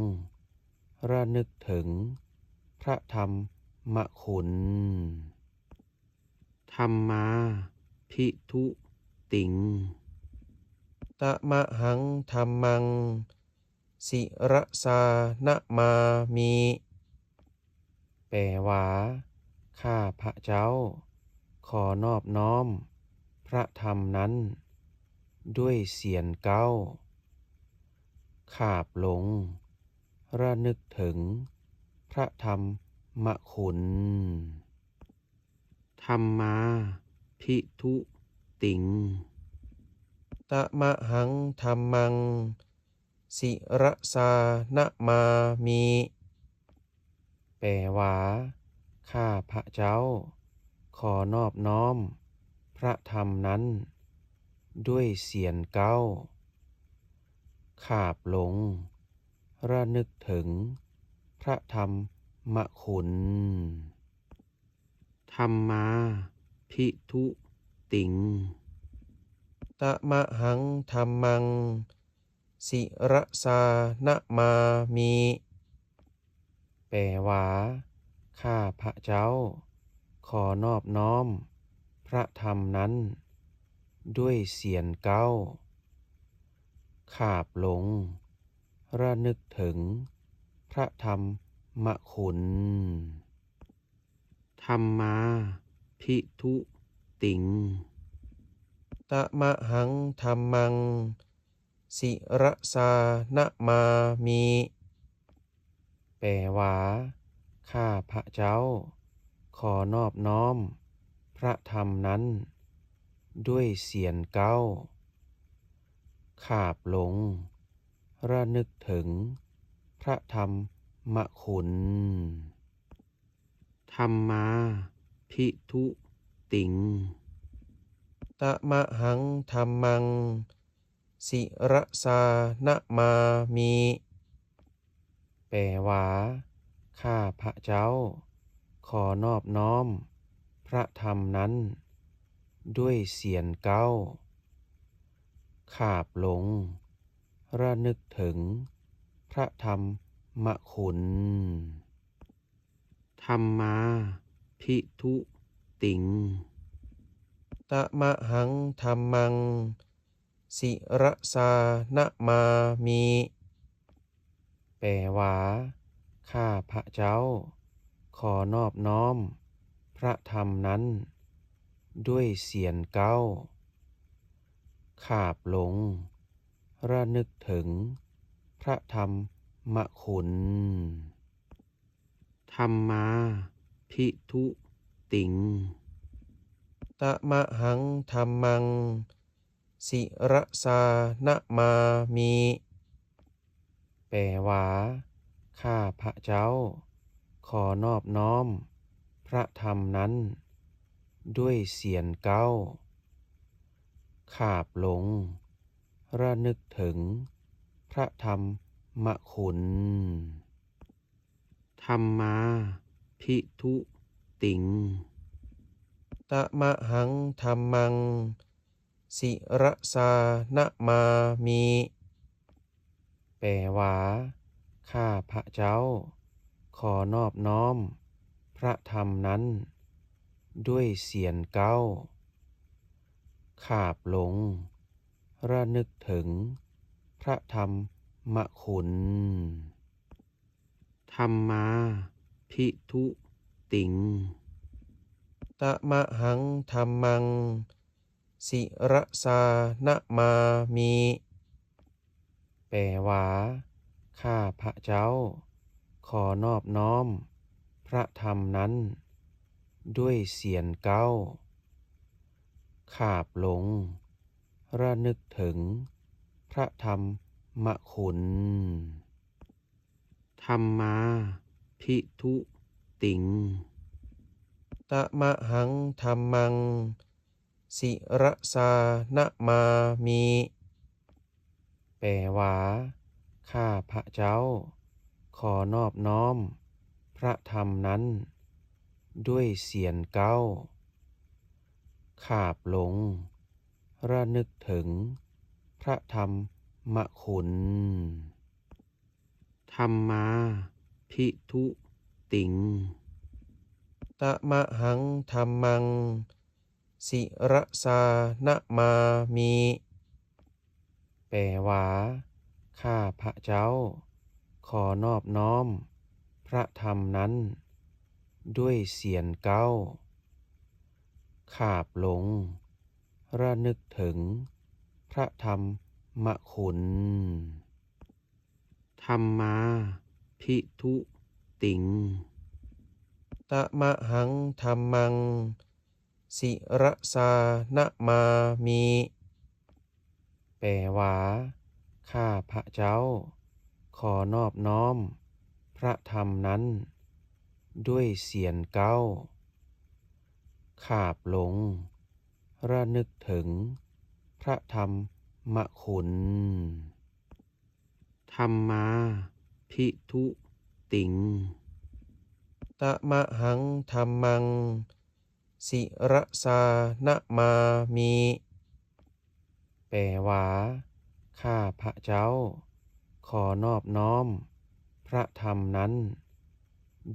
ລະນຶກເຖິງພະທຳມະຄຸນ. ທຳມາພິທຸຕິງ ຕະມະຫັງທຳມັງ ສິຣະສານະມາມິ ແປວ່າ ຂ້າພະເຈົ້າຂໍນອບນ້ອມພະທຳນັ້ນດ້ວຍສຽນເກົ້າ. ຂາບລົງ ລະນຶກເຖິງພະທຳມະຄຸນ. ທຳມາພິທຸຕິງ ຕະມະຫັງທຳມັງ ສິຣະສານະມາມິ ແປວ່າ ຂ້າພະເຈົ້າຂໍນອບນ້ອມພະທຳນັ້ນດ້ວຍສຽນເກົ້າ. ຂາບລົງ ລະນຶກເຖິງພະທຳມະຄຸນ. ທຳມາພິທຸຕິງ ຕະມະຫັງທຳມັງ ສິຣະສານະມາມິ ແປວ່າ ຂ້າພະເຈົ້າຂໍນອບນ້ອມພະທຳນັ້ນດ້ວຍສຽນເກົ້າ. ຂາບລົງ ລະນຶກເຖິງພະທຳມະຄຸນ. ທຳມາພິທຸຕິງ ຕະມະຫັງທຳມັງ ສິຣະສານະມາມິ ແປວ່າ ຂ້າພະເຈົ້າຂໍນອບນ້ອມພະທຳນັ້ນດ້ວຍສຽນເກົ້າ. ຂາບລົງ ລະນຶກເຖິງພະທຳມະຄຸນ. ທຳມາພິທຸຕິງ ຕະມະຫັງທຳມັງ ສິຣະສານະມາມິ ແປວ່າ ຂ້າພະເຈົ້າຂໍນອບນ້ອມພະທຳນັ້ນດ້ວຍສຽນເກົ້າ. ຂາບລົງ ລະນຶກເຖິງພະທຳມະຄຸນ. ທຳມາພິທຸຕິງ ຕະມະຫັງທຳມັງ ສິຣະສານະມາມິ ແປວ່າ ຂ້າພະເຈົ້າຂໍນອບນ້ອມພະທຳນັ້ນດ້ວຍສຽນເກົ້າ. ຂາບລົງ ລະນຶກເຖິງພະທຳມະຄຸນ. ທຳມາພິທຸຕິງ ຕະມະຫັງທຳມັງ ສິຣະສານະມາມິ ແປວ່າ ຂ້າພະເຈົ້າຂໍນອບນ້ອມພະທຳນັ້ນດ້ວຍສຽນເກົ້າ. ຂາບລົງ ລະນຶກເຖິງພະທຳມະຄຸນ. ທຳມາພິທຸຕິງ ຕະມະຫັງທຳມັງ ສິຣະສານະມາມິ ແປວ່າ ຂ້າພະເຈົ້າຂໍນອບນ້ອມພະທຳນັ້ນດ້ວຍສຽນເກົ້າ. ຂາບລົງ ລະນຶກເຖິງ ພະທຳມະຄຸນ. ທຳມາພິທຸຕິງ ຕະມະຫັງທຳມັງ ສິຣະສານະມາມິ ແປວ່າ ຂ້າພະເຈົ້າ ຂໍນອບນ້ອມພະທຳນັ້ນດ້ວຍສຽນເກົ້າ ຂາບລົງ ລະນຶກເຖິງພະທຳມະຄຸນ. ທຳມາພິທຸຕິງ ຕະມະຫັງທຳມັງ ສິຣະສານະມາມິ ແປວ່າ ຂ້າພະເຈົ້າ ຂໍນອບນ້ອມພະທຳນັ້ນດ້ວຍສຽນເກົ້າ ຂາບລົງ ລະນຶກເຖິງພະທຳມະຄຸນ. ທຳມາພິທຸຕິງ ຕະມະຫັງທຳມັງ ສິຣະສານະມາມິ ແປວ່າ ຂ້າພະເຈົ້າ ຂໍນອບນ້ອມພະທຳນັ້ນດ້ວຍສຽນເກົ້າ ຂາບລົງ ລະນຶກເຖິງພະທຳມະຄຸນ. ທຳມາພິທຸຕິງ ຕະມະຫັງທຳມັງ ສິຣະສານະມາມິ ແປວ່າ ຂ້າພະເຈົ້າ ຂໍນອບນ້ອມພະທຳນັ້ນດ້ວຍສຽນເກົ້າ ຂາບລົງ ລະນຶກເຖິງພະທຳມະຄຸນ. ທຳມາພິທຸຕິງ ຕະມະຫັງທຳມັງ ສິຣະສານະມາມິ ແປວ່າ ຂ້າພະເຈົ້າ ຂໍນອບນ້ອມພະທຳນັ້ນ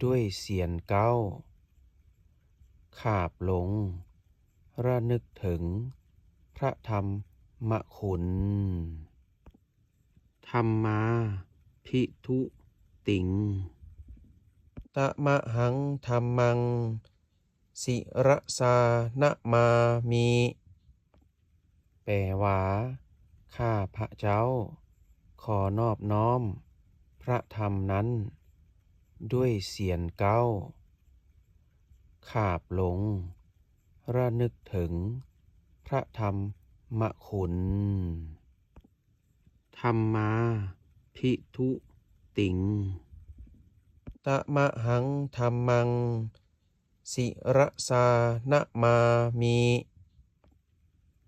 ດ້ວຍສຽນເກົ້າ ຂາບລົງ ລະນຶກເຖິງພະທຳມະຄຸນ. ທຳມາພິທຸຕິງ ຕະມະຫັງທຳມັງ ສິຣະສານະມາມິ ແປວ່າ ຂ້າພະເຈົ້າ ຂໍນອບນ້ອມພະທຳນັ້ນດ້ວຍສຽນເກົ້າ ຂາບລົງ ລະນຶກເຖິງພະທຳມະຄຸນ. ທຳມາພິທຸຕິງ ຕະມະຫັງທຳມັງ ສິຣະສານະມາມິ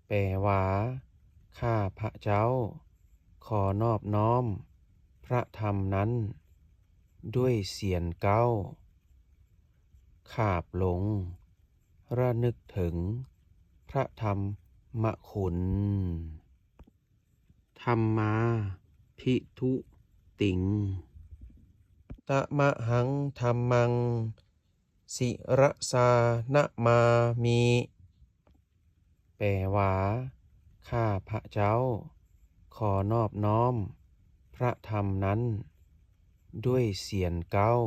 ແປວ່າ ຂ້າພະເຈົ້າ ຂໍນອບນ້ອມພະທຳນັ້ນດ້ວຍສຽນເກົ້າ ຂາບລົງ ລະນຶກເຖິງພະທຳມະຄຸນ. ທຳມາພິທຸຕິງ ຕະມະຫັງທຳມັງ ສິຣະສານະມາມິ ແປວ່າ ຂ້າພະເຈົ້າ ຂໍນອບນ້ອມພະທຳນັ້ນດ້ວຍສຽນເກົ້າ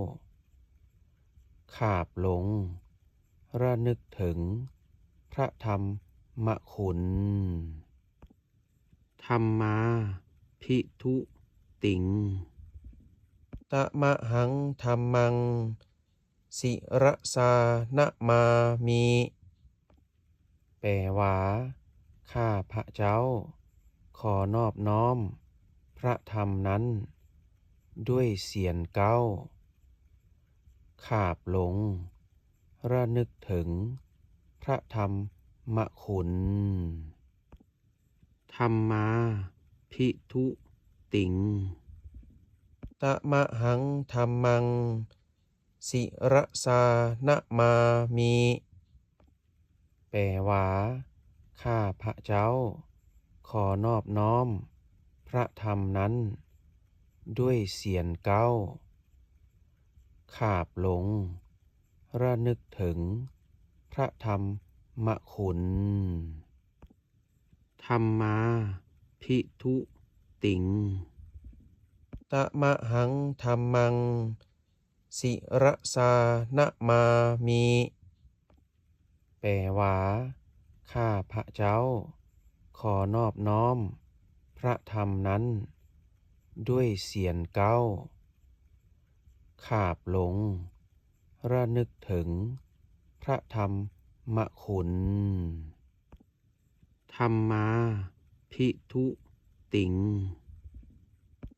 ຂາບລົງ ລະນຶກເຖິງພະທຳມະຄຸນ. ທຳມາພິທຸຕິງ ຕະມະຫັງທຳມັງ ສິຣະສານະມາມິ ແປວ່າ ຂ້າພະເຈົ້າ ຂໍນອບນ້ອມພະທຳນັ້ນດ້ວຍສຽນເກົ້າ ຂາບລົງ ລະນຶກເຖິງພະທຳມະຄຸນ. ທຳມາພິທຸຕິງ ຕະມະຫັງທຳມັງ ສິຣະສານະມາມິ ແປວ່າ ຂ້າພະເຈົ້າ ຂໍນອບນ້ອມພະທຳນັ້ນດ້ວຍສຽນເກົ້າ ຂາບລົງ ລະນຶກເຖິງພະທຳມະຄຸນ. ທຳມາພິທຸ ຕິງ ຕະมະຫັງ ທຳມັງ ສິຣະສາ ນະມາມິ ແປວ່າ ຂ້າພະເຈົ້າ ຂໍນອບນ້ອມ ພະທຳນັ້ນ ດ້ວຍສຽນເກົ້າ ຂາບລົງ ລະນຶກເຖິງ ພະທຳມະຄຸນ. ທຳມາພິທຸຕິງ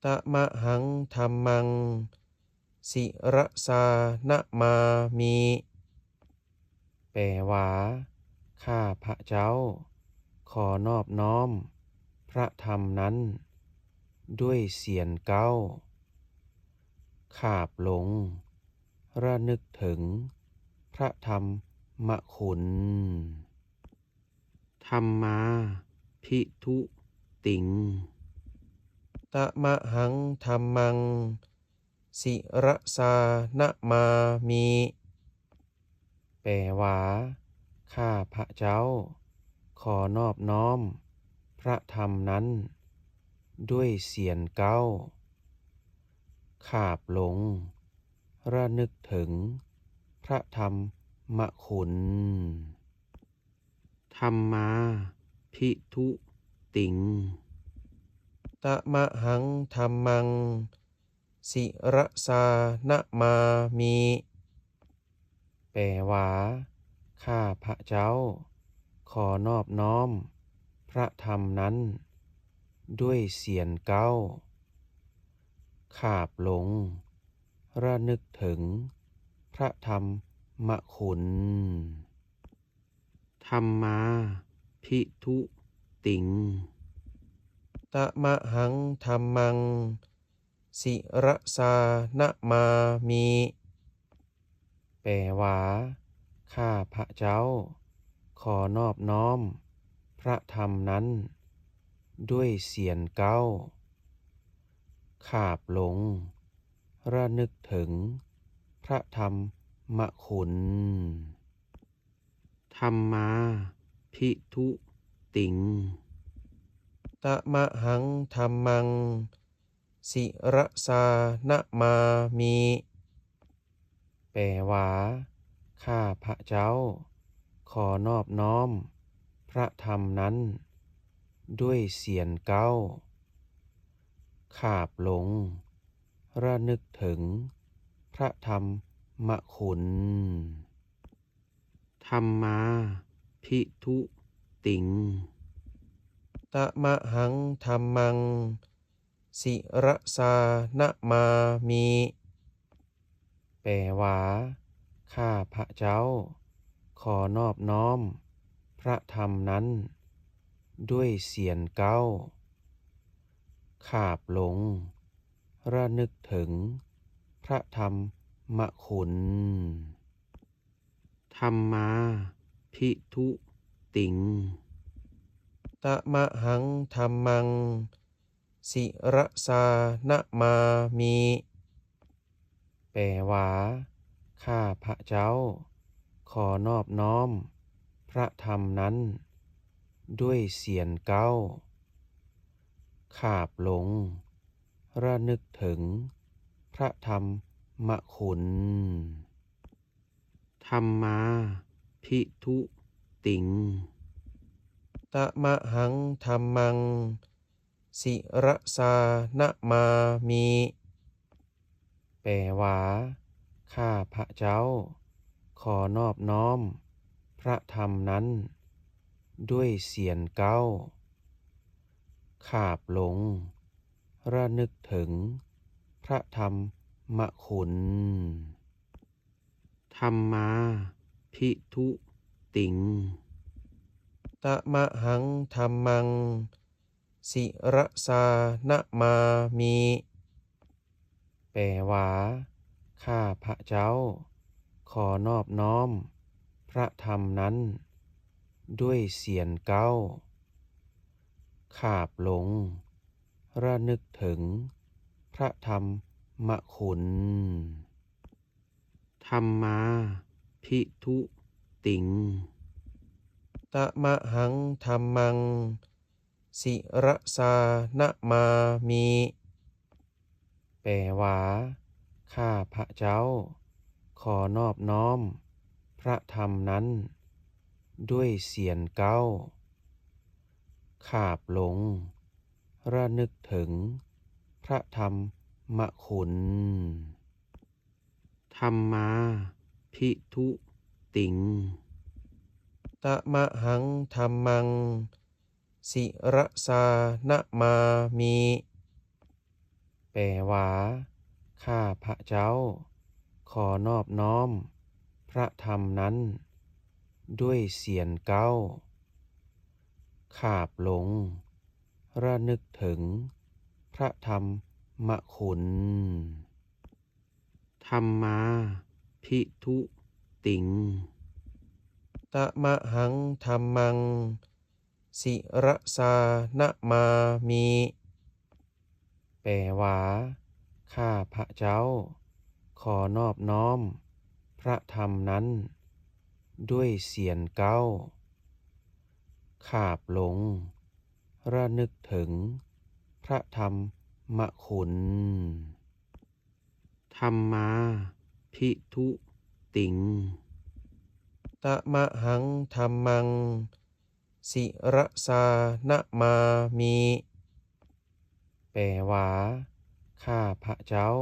ຕະມະຫັງ ທຳມັງ ສິຣະສາ ນະມາມິ ແປວ່າ ຂ້າພະເຈົ້າ ຂໍນອບນ້ອມ ພະທຳນັ້ນ ດ້ວຍສຽນເກົ້າ ຂາບລົງ ລະນຶກເຖິງ ພະທຳມະຄຸນ. ທຳມາພິທຸຕິງ ຕະມະຫັງ ທຳມັງ ສິຣະສາ ນະມາມິ ແປວ່າ ຂ້າພະເຈົ້າ ຂໍນອບນ້ອມ ພະທຳນັ້ນ ດ້ວຍສຽນເກົ້າ ຂາບລົງ ລະນຶກເຖິງ ພະທຳມະຄຸນ. ທຳມາພິທຸຕິງ ຕະມະຫັງ ທຳມັງ ສິຣະສາ ນະມາມິ ແປວ່າ ຂ້າພະເຈົ້າ ຂໍນອບນ້ອມ ພະທຳນັ້ນ ດ້ວຍສຽນເກົ້າ ຂາບລົງ ລະນຶກເຖິງ ພະທຳມະຄຸນ. ທຳມາພິທຸຕິງ ຕະມະຫັງ ທຳມັງ ສິຣະສາ ນະມາມິ ແປວ່າ ຂ້າພະເຈົ້າ ຂໍນອບນ້ອມ ພະທຳນັ້ນ ດ້ວຍສຽນເກົ້າ ຂາບລົງ ລະນຶກເຖິງ ພະທຳມະຄຸນ. ທຳມາພິທຸຕິງ ຕະມະຫັງ ທຳມັງ ສິຣະສາ ນະມາມິ ແປວ່າ ຂ້າພະເຈົ້າ ຂໍນອບນ້ອມ ພະທຳນັ້ນ ດ້ວຍສຽນເກົ້າ ຂາບລົງ ລະນຶກເຖິງ ພະທຳມະຄຸນ. ທຳມາພິທຸຕິງ ຕະມະຫັງ ທຳມັງ ສິຣະສາ ນະມາມິ ແປວ່າ ຂ້າພະເຈົ້າ ຂໍນອບນ້ອມ ພະທຳນັ້ນ ດ້ວຍສຽນເກົ້າ ຂາບລົງ ລະນຶກເຖິງ ພະທຳມະຄຸນ. ທຳມາພິທຸຕິງ ຕະມະຫັງ ທຳມັງ ສິຣະສາ ນະມາມິ ແປວ່າ ຂ້າພະເຈົ້າ ຂໍນອບນ້ອມ ພະທຳນັ້ນ ດ້ວຍສຽນເກົ້າ ຂາບລົງ ລະນຶກເຖິງ ພະທຳມະຄຸນ. ທຳມາພິທຸຕິງ ຕະມະຫັງ ທຳມັງ ສິຣະສາ ນະມາມິ ແປວ່າ ຂ້າພະເຈົ້າ ຂໍນອບນ້ອມ ພະທຳນັ້ນ ດ້ວຍສຽນເກົ້າ ຂາບລົງ ລະນຶກເຖິງ ພະທຳມະຄຸນ. ທຳມາພິທຸຕິງ ຕະມະຫັງ ທຳມັງ ສິຣະສາ ນະມາມິ ແປວ່າ ຂ້າພະເຈົ້າ ຂໍນອບນ້ອມ ພະທຳນັ້ນ ດ້ວຍສຽນເກົ້າ ຂາບລົງ ລະນຶກເຖິງ ພະທຳມະຄຸນ. ທຳມາພິທຸຕິງ ຕະມະຫັງ ທຳມັງ ສິ Sirasā namāmi ແປວ່າ ຂ້າພະເຈົ້າຂໍນອບນ້ອມພະທຳນັ້ນດ້ວຍສຽນເກົ້າ ຂາບລົງ ລະນຶກເຖິງພະທຳມະຄຸນ. Dhammābhithuti. Tamahaṃ dhammaṃ sirasā namāmi ແປວ່າ ຂ້າພະເຈົ້າຂໍນອບນ້ອມພະທຳນັ້ນດ້ວຍສຽນເກົ້າ ຂາບລົງ ລະນຶກເຖິງພະທຳມະຄຸນ. Dhammābhithuti. Tamahaṃ dhammaṃ sirasā namāmi ແປວ່າ ຂ້າພະເຈົ້າຂໍນອບນ້ອມພະທຳນັ້ນດ້ວຍສຽນເກົ້າ ຂາບລົງ ລະນຶກເຖິງພະທຳມະຄຸນ. Dhammābhithuti. Tamahaṃ dhammaṃ sirasā namāmi ແປວ່າ ຂ້າພະເຈົ້າ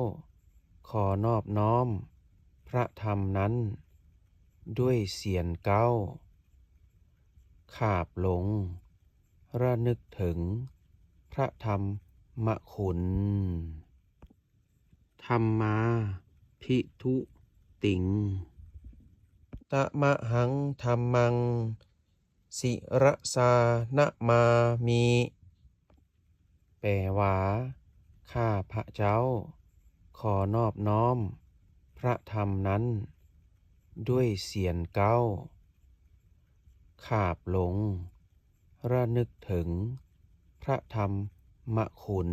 ຂໍນອບນ້ອມພະທຳນັ້ນດ້ວຍສຽນເກົ້າ ຂາບລົງ ລະນຶກເຖິງພະທຳມະຄຸນ. Dhammābhithuti. Tamahaṃ dhammaṃ sirasā namāmi ແປວ່າ ຂ້າພະເຈົ້າຂໍນອບນ້ອມພະທຳນັ້ນດ້ວຍສຽນເກົ້າ ຂາບລົງ ລະນຶກເຖິງພະທຳມະຄຸນ.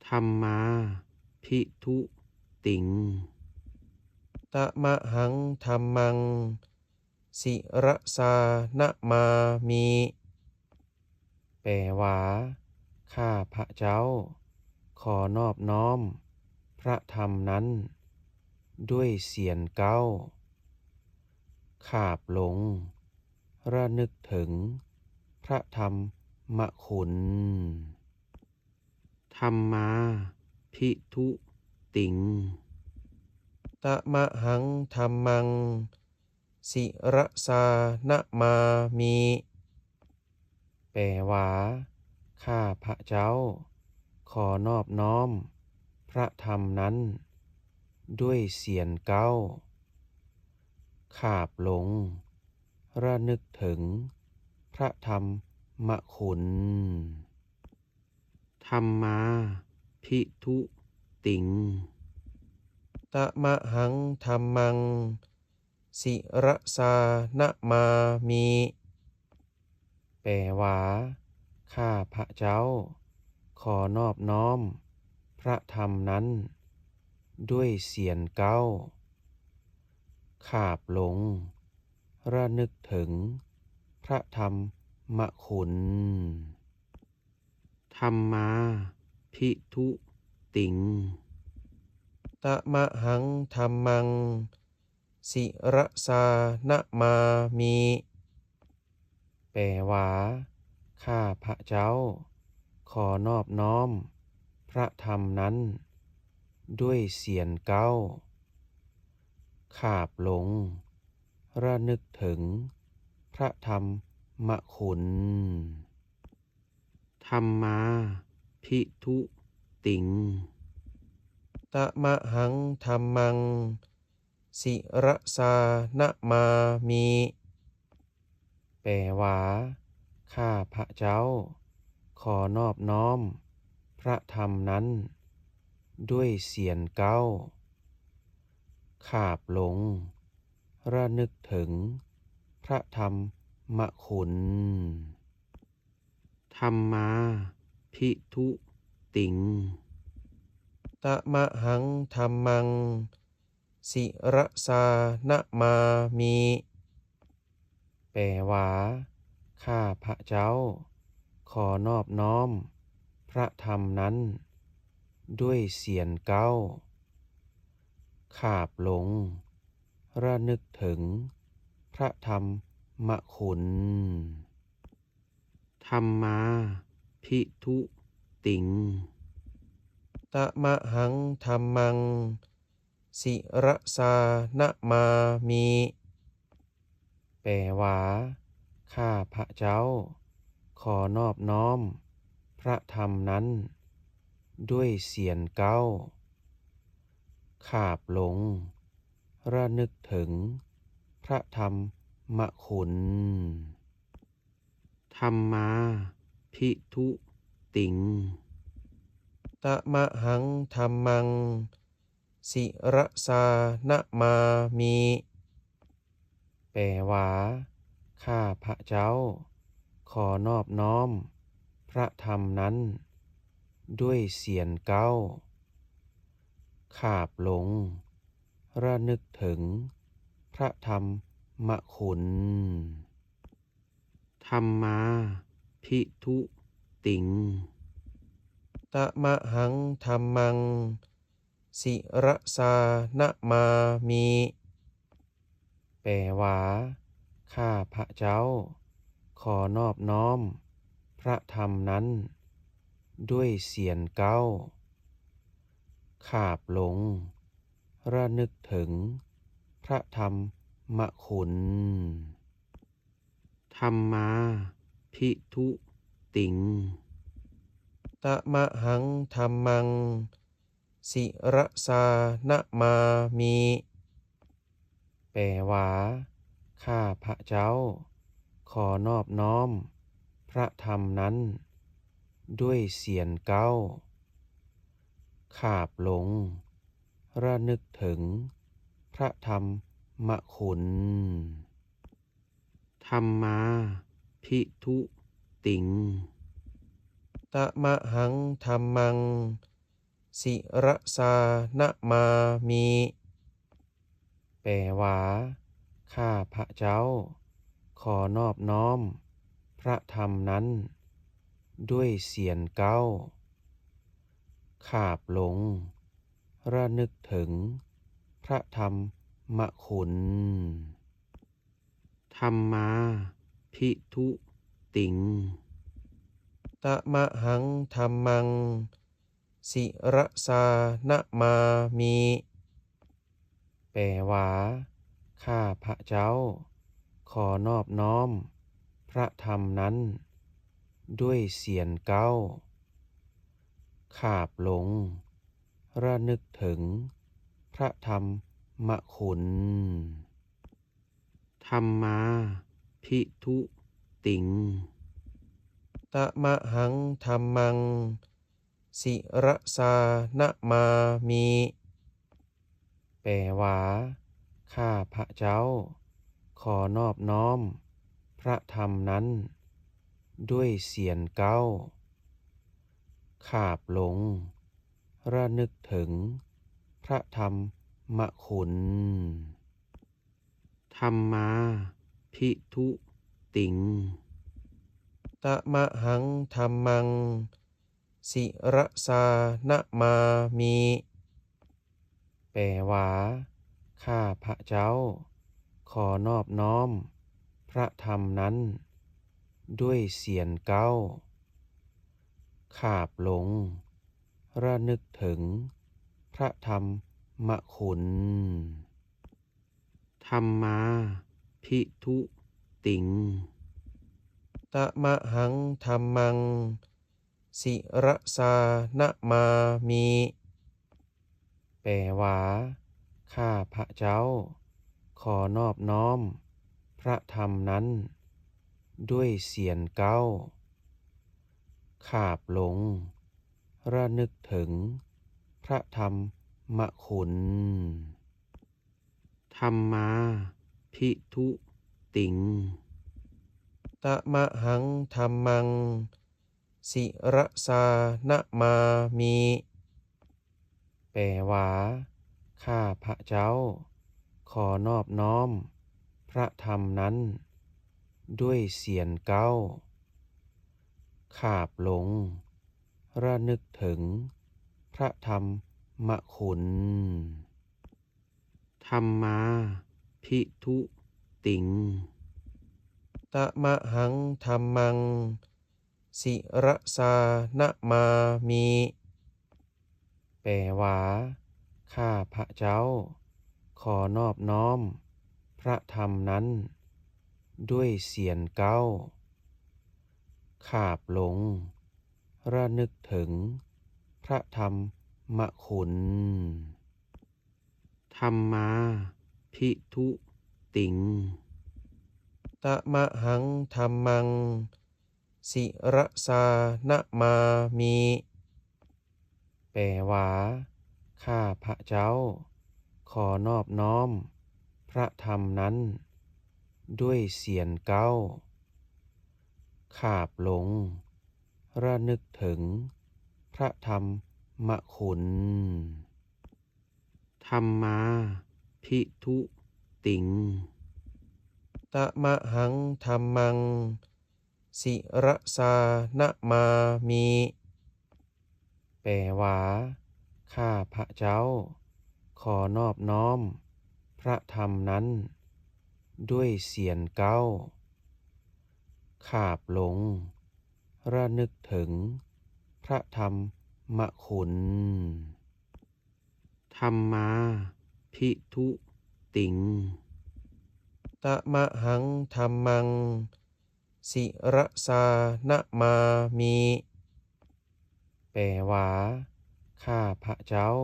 Dhammābhithuti. Tamahaṃ dhammaṃ sirasā namāmi ແປວ່າ ຂ້າພະເຈົ້າຂໍນອບນ້ອມພະທຳນັ້ນດ້ວຍສຽນເກົ້າ ຂາບລົງ ລະນຶກເຖິງພະທຳມະຄຸນ. Dhammābhithuti. Tamahaṃ dhammaṃ sirasā namāmi ແປວ່າ ຂ້າພະເຈົ້າຂໍນອບນ້ອມພະທຳນັ້ນດ້ວຍສຽນເກົ້າ ຂາບລົງ ລະນຶກເຖິງພະທຳມະຄຸນ. Dhammābhithuti. Tamahaṃ dhammaṃ sirasā namāmi ແປວ່າ ຂ້າພະເຈົ້າຂໍນອບນ້ອມພະທຳນັ້ນດ້ວຍສຽນເກົ້າ ຂາບລົງ ລະນຶກເຖິງພະທຳມະຄຸນ. Dhammābhithuti. Tamahaṃ dhammaṃ sirasā namāmi ແປວ່າ ຂ້າພະເຈົ້າຂໍນອບນ້ອມພະທຳນັ້ນດ້ວຍສຽນເກົ້າ ຂາບລົງ ລະນຶກເຖິງພະທຳມະຄຸນ. Dhammābhithuti. Tamahaṃ dhammaṃ sirasā namāmi ແປວ່າ ຂ້າພະເຈົ້າຂໍນອບນ້ອມພະທຳນັ້ນດ້ວຍສຽນເກົ້າ ຂາບລົງ ລະນຶກເຖິງພະທຳມະຄຸນ. Dhammābhithuti. Tamahaṃ dhammaṃ sirasā namāmi ແປວ່າ ຂ້າພະເຈົ້າ ຂໍນອບນ້ອມພະທຳນັ້ນດ້ວຍສຽນເກົ້າ. ຂາບລົງ ລະນຶກເຖິງພະທຳມະຄຸນ. ທຳມາພິທຸຕິງ ຕະມະຫັງທຳມັງ ສິຣະສານະມາມິ. ແປວ່າ ຂ້າພະເຈົ້າ ຂໍນອບນ້ອມພະທຳນັ້ນດ້ວຍສຽນເກົ້າ. ຂາບລົງ ລະນຶກເຖິງພະທຳມະຄຸນ. ທຳມາພິທຸຕິງ ຕະມະຫັງທຳມັງ ສິຣະສານະມາມິ. ແປວ່າ ຂ້າພະເຈົ້າ ຂໍນອບນ້ອມພະທຳນັ້ນດ້ວຍສຽນເກົ້າ. ຂາບລົງ ລະນຶກເຖິງພະທຳມະຄຸນ. ທຳມາພິທຸຕິງ ຕະມະຫັງທຳມັງ ສິຣະສານະມາມິ. ແປວ່າ ຂ້າພະເຈົ້າ ຂໍນອບນ້ອມພະທຳນັ້ນດ້ວຍສຽນເກົ້າ. ຂາບລົງ ລະນຶກເຖິງພະທຳມະຄຸນ. ທຳມາພິທຸຕິງ ຕະມະຫັງທຳມັງ ສິຣະສານະມາມິ. ແປວ່າ ຂ້າພະເຈົ້າ ຂໍນອບນ້ອມພະທຳນັ້ນດ້ວຍສຽນເກົ້າ. ຂາບລົງ ລະນຶກເຖິງພະທຳມະຄຸນ. ທຳມາພິທຸຕິງ ຕະມະຫັງທຳມັງ ສິຣະສານະມາມິ. ແປວ່າ ຂ້າພະເຈົ້າ ຂໍນອບນ້ອມພະທຳນັ້ນດ້ວຍສຽນເກົ້າ. ຂາບລົງ ລະນຶກເຖິງພະທຳມະຄຸນ. ທຳມາພິທຸຕິງ ຕະມະຫັງທຳມັງ ສິຣະສານະມາມິ. ແປວ່າ ຂ້າພະເຈົ້າ ຂໍນອບນ້ອມພະທຳນັ້ນດ້ວຍສຽນເກົ້າ. ຂາບລົງ ລະນຶກເຖິງພະທຳມະຄຸນ. ທຳມາພິທຸຕິງ ຕະມະຫັງທຳມັງ ສິຣະສານະມາມິ. ແປວ່າ ຂ້າພະເຈົ້າ ຂໍນອບນ້ອມພະທຳນັ້ນດ້ວຍສຽນເກົ້າ. ຂາບລົງ ລະນຶກເຖິງພະທຳມະຄຸນ. ທຳມາພິທຸຕິງ ຕະມະຫັງທຳມັງ ສິຣະສານະມາມິ. ແປວ່າ ຂ້າພະເຈົ້າ ຂໍນອບນ້ອມພະທຳນັ້ນດ້ວຍສຽນເກົ້າ. ຂາບລົງ ລະນຶກເຖິງພະທຳມະຄຸນ. ທຳມາພິທຸຕິງ ຕະມະຫັງທຳມັງ ສິຣະສານະມາມິ. ແປວ່າ ຂ້າພະເຈົ້າ ຂໍນອບນ້ອມພະທຳນັ້ນດ້ວຍສຽນເກົ້າ. ຂາບລົງ ລະນຶກເຖິງພະທຳມະຄຸນ. ທຳມາພິທຸຕິງ ຕະມະຫັງທຳມັງ ສິຣະສານະມາມິ. ແປວ່າ ຂ້າພະເຈົ້າ ຂໍນອບນ້ອມພະທຳນັ້ນ ດ້ວຍສຽນເກົ້າ. ຂາບລົງ ລະນຶກເຖິງພະທຳມະຄຸນ. ທຳມາພິທຸຕິງ ຕະມະຫັງທຳມັງ ສິຣະສານະມາມິ ແປວ່າ ຂ້າພະເຈົ້າຂໍນອບນ້ອມພະທຳນັ້ນດ້ວຍສຽນເກົ້າ. ຂາບລົງ ລະນຶກເຖິງພະທຳມະຄຸນ. ທຳມາພິທຸຕິງ ຕະມະຫັງທຳມັງ ສິຣະສານະມາມິ ແປວ່າ ຂ້າພະເຈົ້າຂໍນອບນ້ອມພະທຳນັ້ນດ້ວຍສຽນເກົ້າ. ຂາບລົງ ລະນຶກເຖິງພະທຳມະຄຸນ. ທຳມາພິທຸຕິງ ຕະມະຫັງທຳມັງ ສິຣະສານະມາມິ ແປວ່າ ຂ້າພະເຈົ້າຂໍນອບນ້ອມພະທຳນັ້ນດ້ວຍສຽນເກົ້າ. ຂາບລົງ ລະນຶກເຖິງພະທຳມະຄຸນ. ທຳມາພິທຸຕິງ ຕະມະຫັງທຳມັງ ສິຣະສານະມາມິ ແປວ່າ ຂ້າພະເຈົ້າ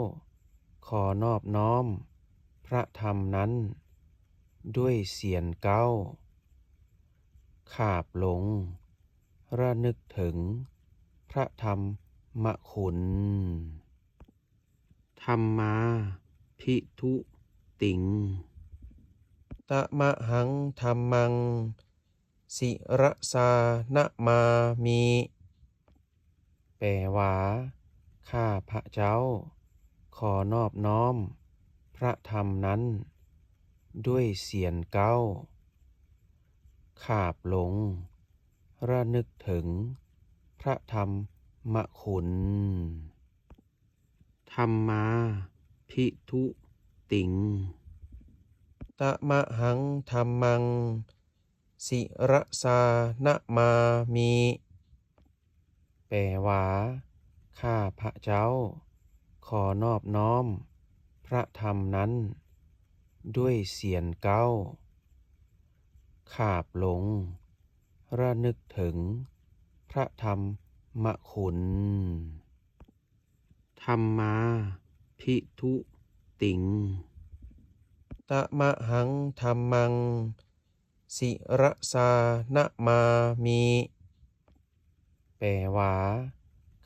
ຂໍນອບນ້ອມພະທຳນັ້ນດ້ວຍສຽນເກົ້າ. ຂາບລົງ ລະນຶກເຖິງພະທຳມະຄຸນ. ທຳມາພິທຸຕິງ ຕະມະຫັງທຳມັງ ສິຣະສານະມາມິ ແປວ່າ ຂ້າພະເຈົ້າຂໍນອບນ້ອມພະທຳນັ້ນດ້ວຍສຽນເກົ້າ. ຂາບລົງ ລະນຶກເຖິງພະທຳມະຄຸນ. ທຳມາພິທຸຕິງ ຕະມະຫັງທຳມັງ ສິຣະສານະມາມິ ແປວ່າ ຂ້າພະເຈົ້າຂໍນອບນ້ອມພະທຳນັ້ນດ້ວຍສຽນເກົ້າ. ຂາບລົງ ລະນຶກເຖິງພະທຳມະຄຸນ. ທຳມາພິທຸຕິງ ຕະມະຫັງທຳມັງ ສິຣະສານະມາມິ ແປວ່າ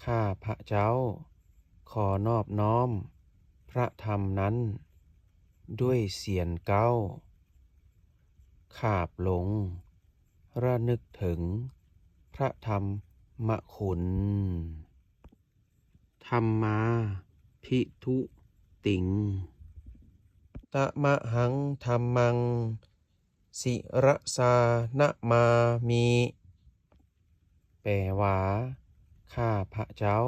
ຂ້າພະເຈົ້າຂໍນອບນ້ອມພະທຳນັ້ນດ້ວຍສຽນເກົ້າ. ຂາບລົງ ລະນຶກເຖິງພະທຳມະຄຸນ. ທຳມາພິທຸຕິງ ຕະມະຫັງທຳມັງ ສິຣະສານະມາມິ ແປວ່າ ຂ້າພະເຈົ້າ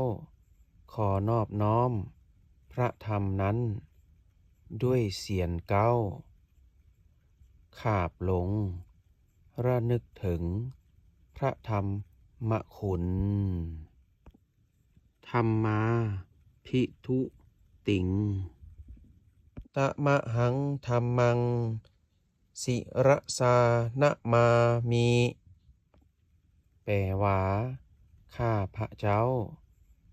ຂໍນອບນ້ອມພະທຳນັ້ນດ້ວຍສຽນເກົ້າ. ຂາບລົງ ລະນຶກເຖິງພະທຳມະຄຸນ. ທຳມາພິທຸຕິງ ຕະມະຫັງທຳມັງ ສິຣະສານະມາມິ ແປວ່າ ຂ້າພະເຈົ້າ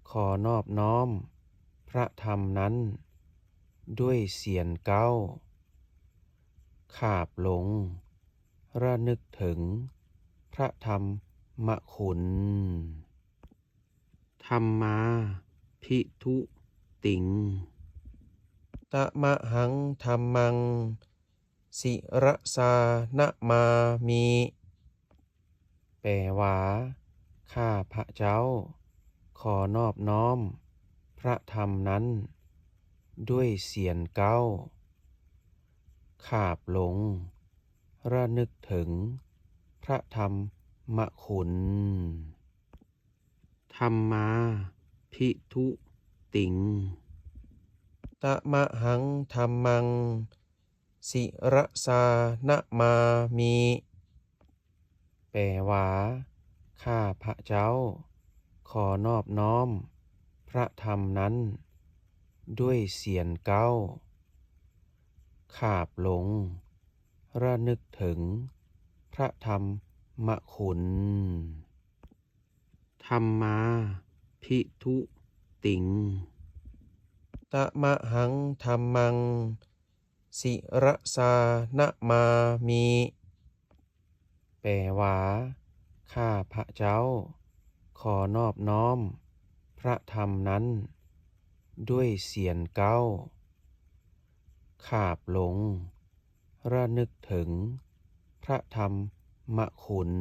ຂໍນອບນ້ອມພະທຳນັ້ນດ້ວຍສຽນເກົ້າ. ຂາບລົງ ລະນຶກເຖິງພະທຳມະຄຸນ. ທຳມາພິທຸຕິງ ຕະມະຫັງທຳມັງ ສິຣະສານະມາມິ ແປວ່າ ຂ້າພະເຈົ້າຂໍນອບນ້ອມພະທຳນັ້ນດ້ວຍສຽນເກົ້າ. ຂາບລົງ ລະນຶກເຖິງ ພະທຳມະຄຸນ. ທຳມາພິທຸຕິງ ຕະມະຫັງທຳມັງ ສິຣະສານະມາມິ ແປວ່າ ຂ້າພະເຈົ້າຂໍນອບນ້ອມພະທຳນັ້ນດ້ວຍສຽນເກົ້າ ຂາບລົງ ລະນຶກເຖິງພະທຳມະຄຸນ. ທຳມາພິທຸຕິງ ຕະມະຫັງທຳມັງ ສິຣະສານະມາມິ ແປວ່າ ຂ້າພະເຈົ້າຂໍນອບນ້ອມພະທຳນັ້ນດ້ວຍສຽນເກົ້າ ຂາບລົງ ລະນຶກເຖິງພະທຳມະຄຸນ.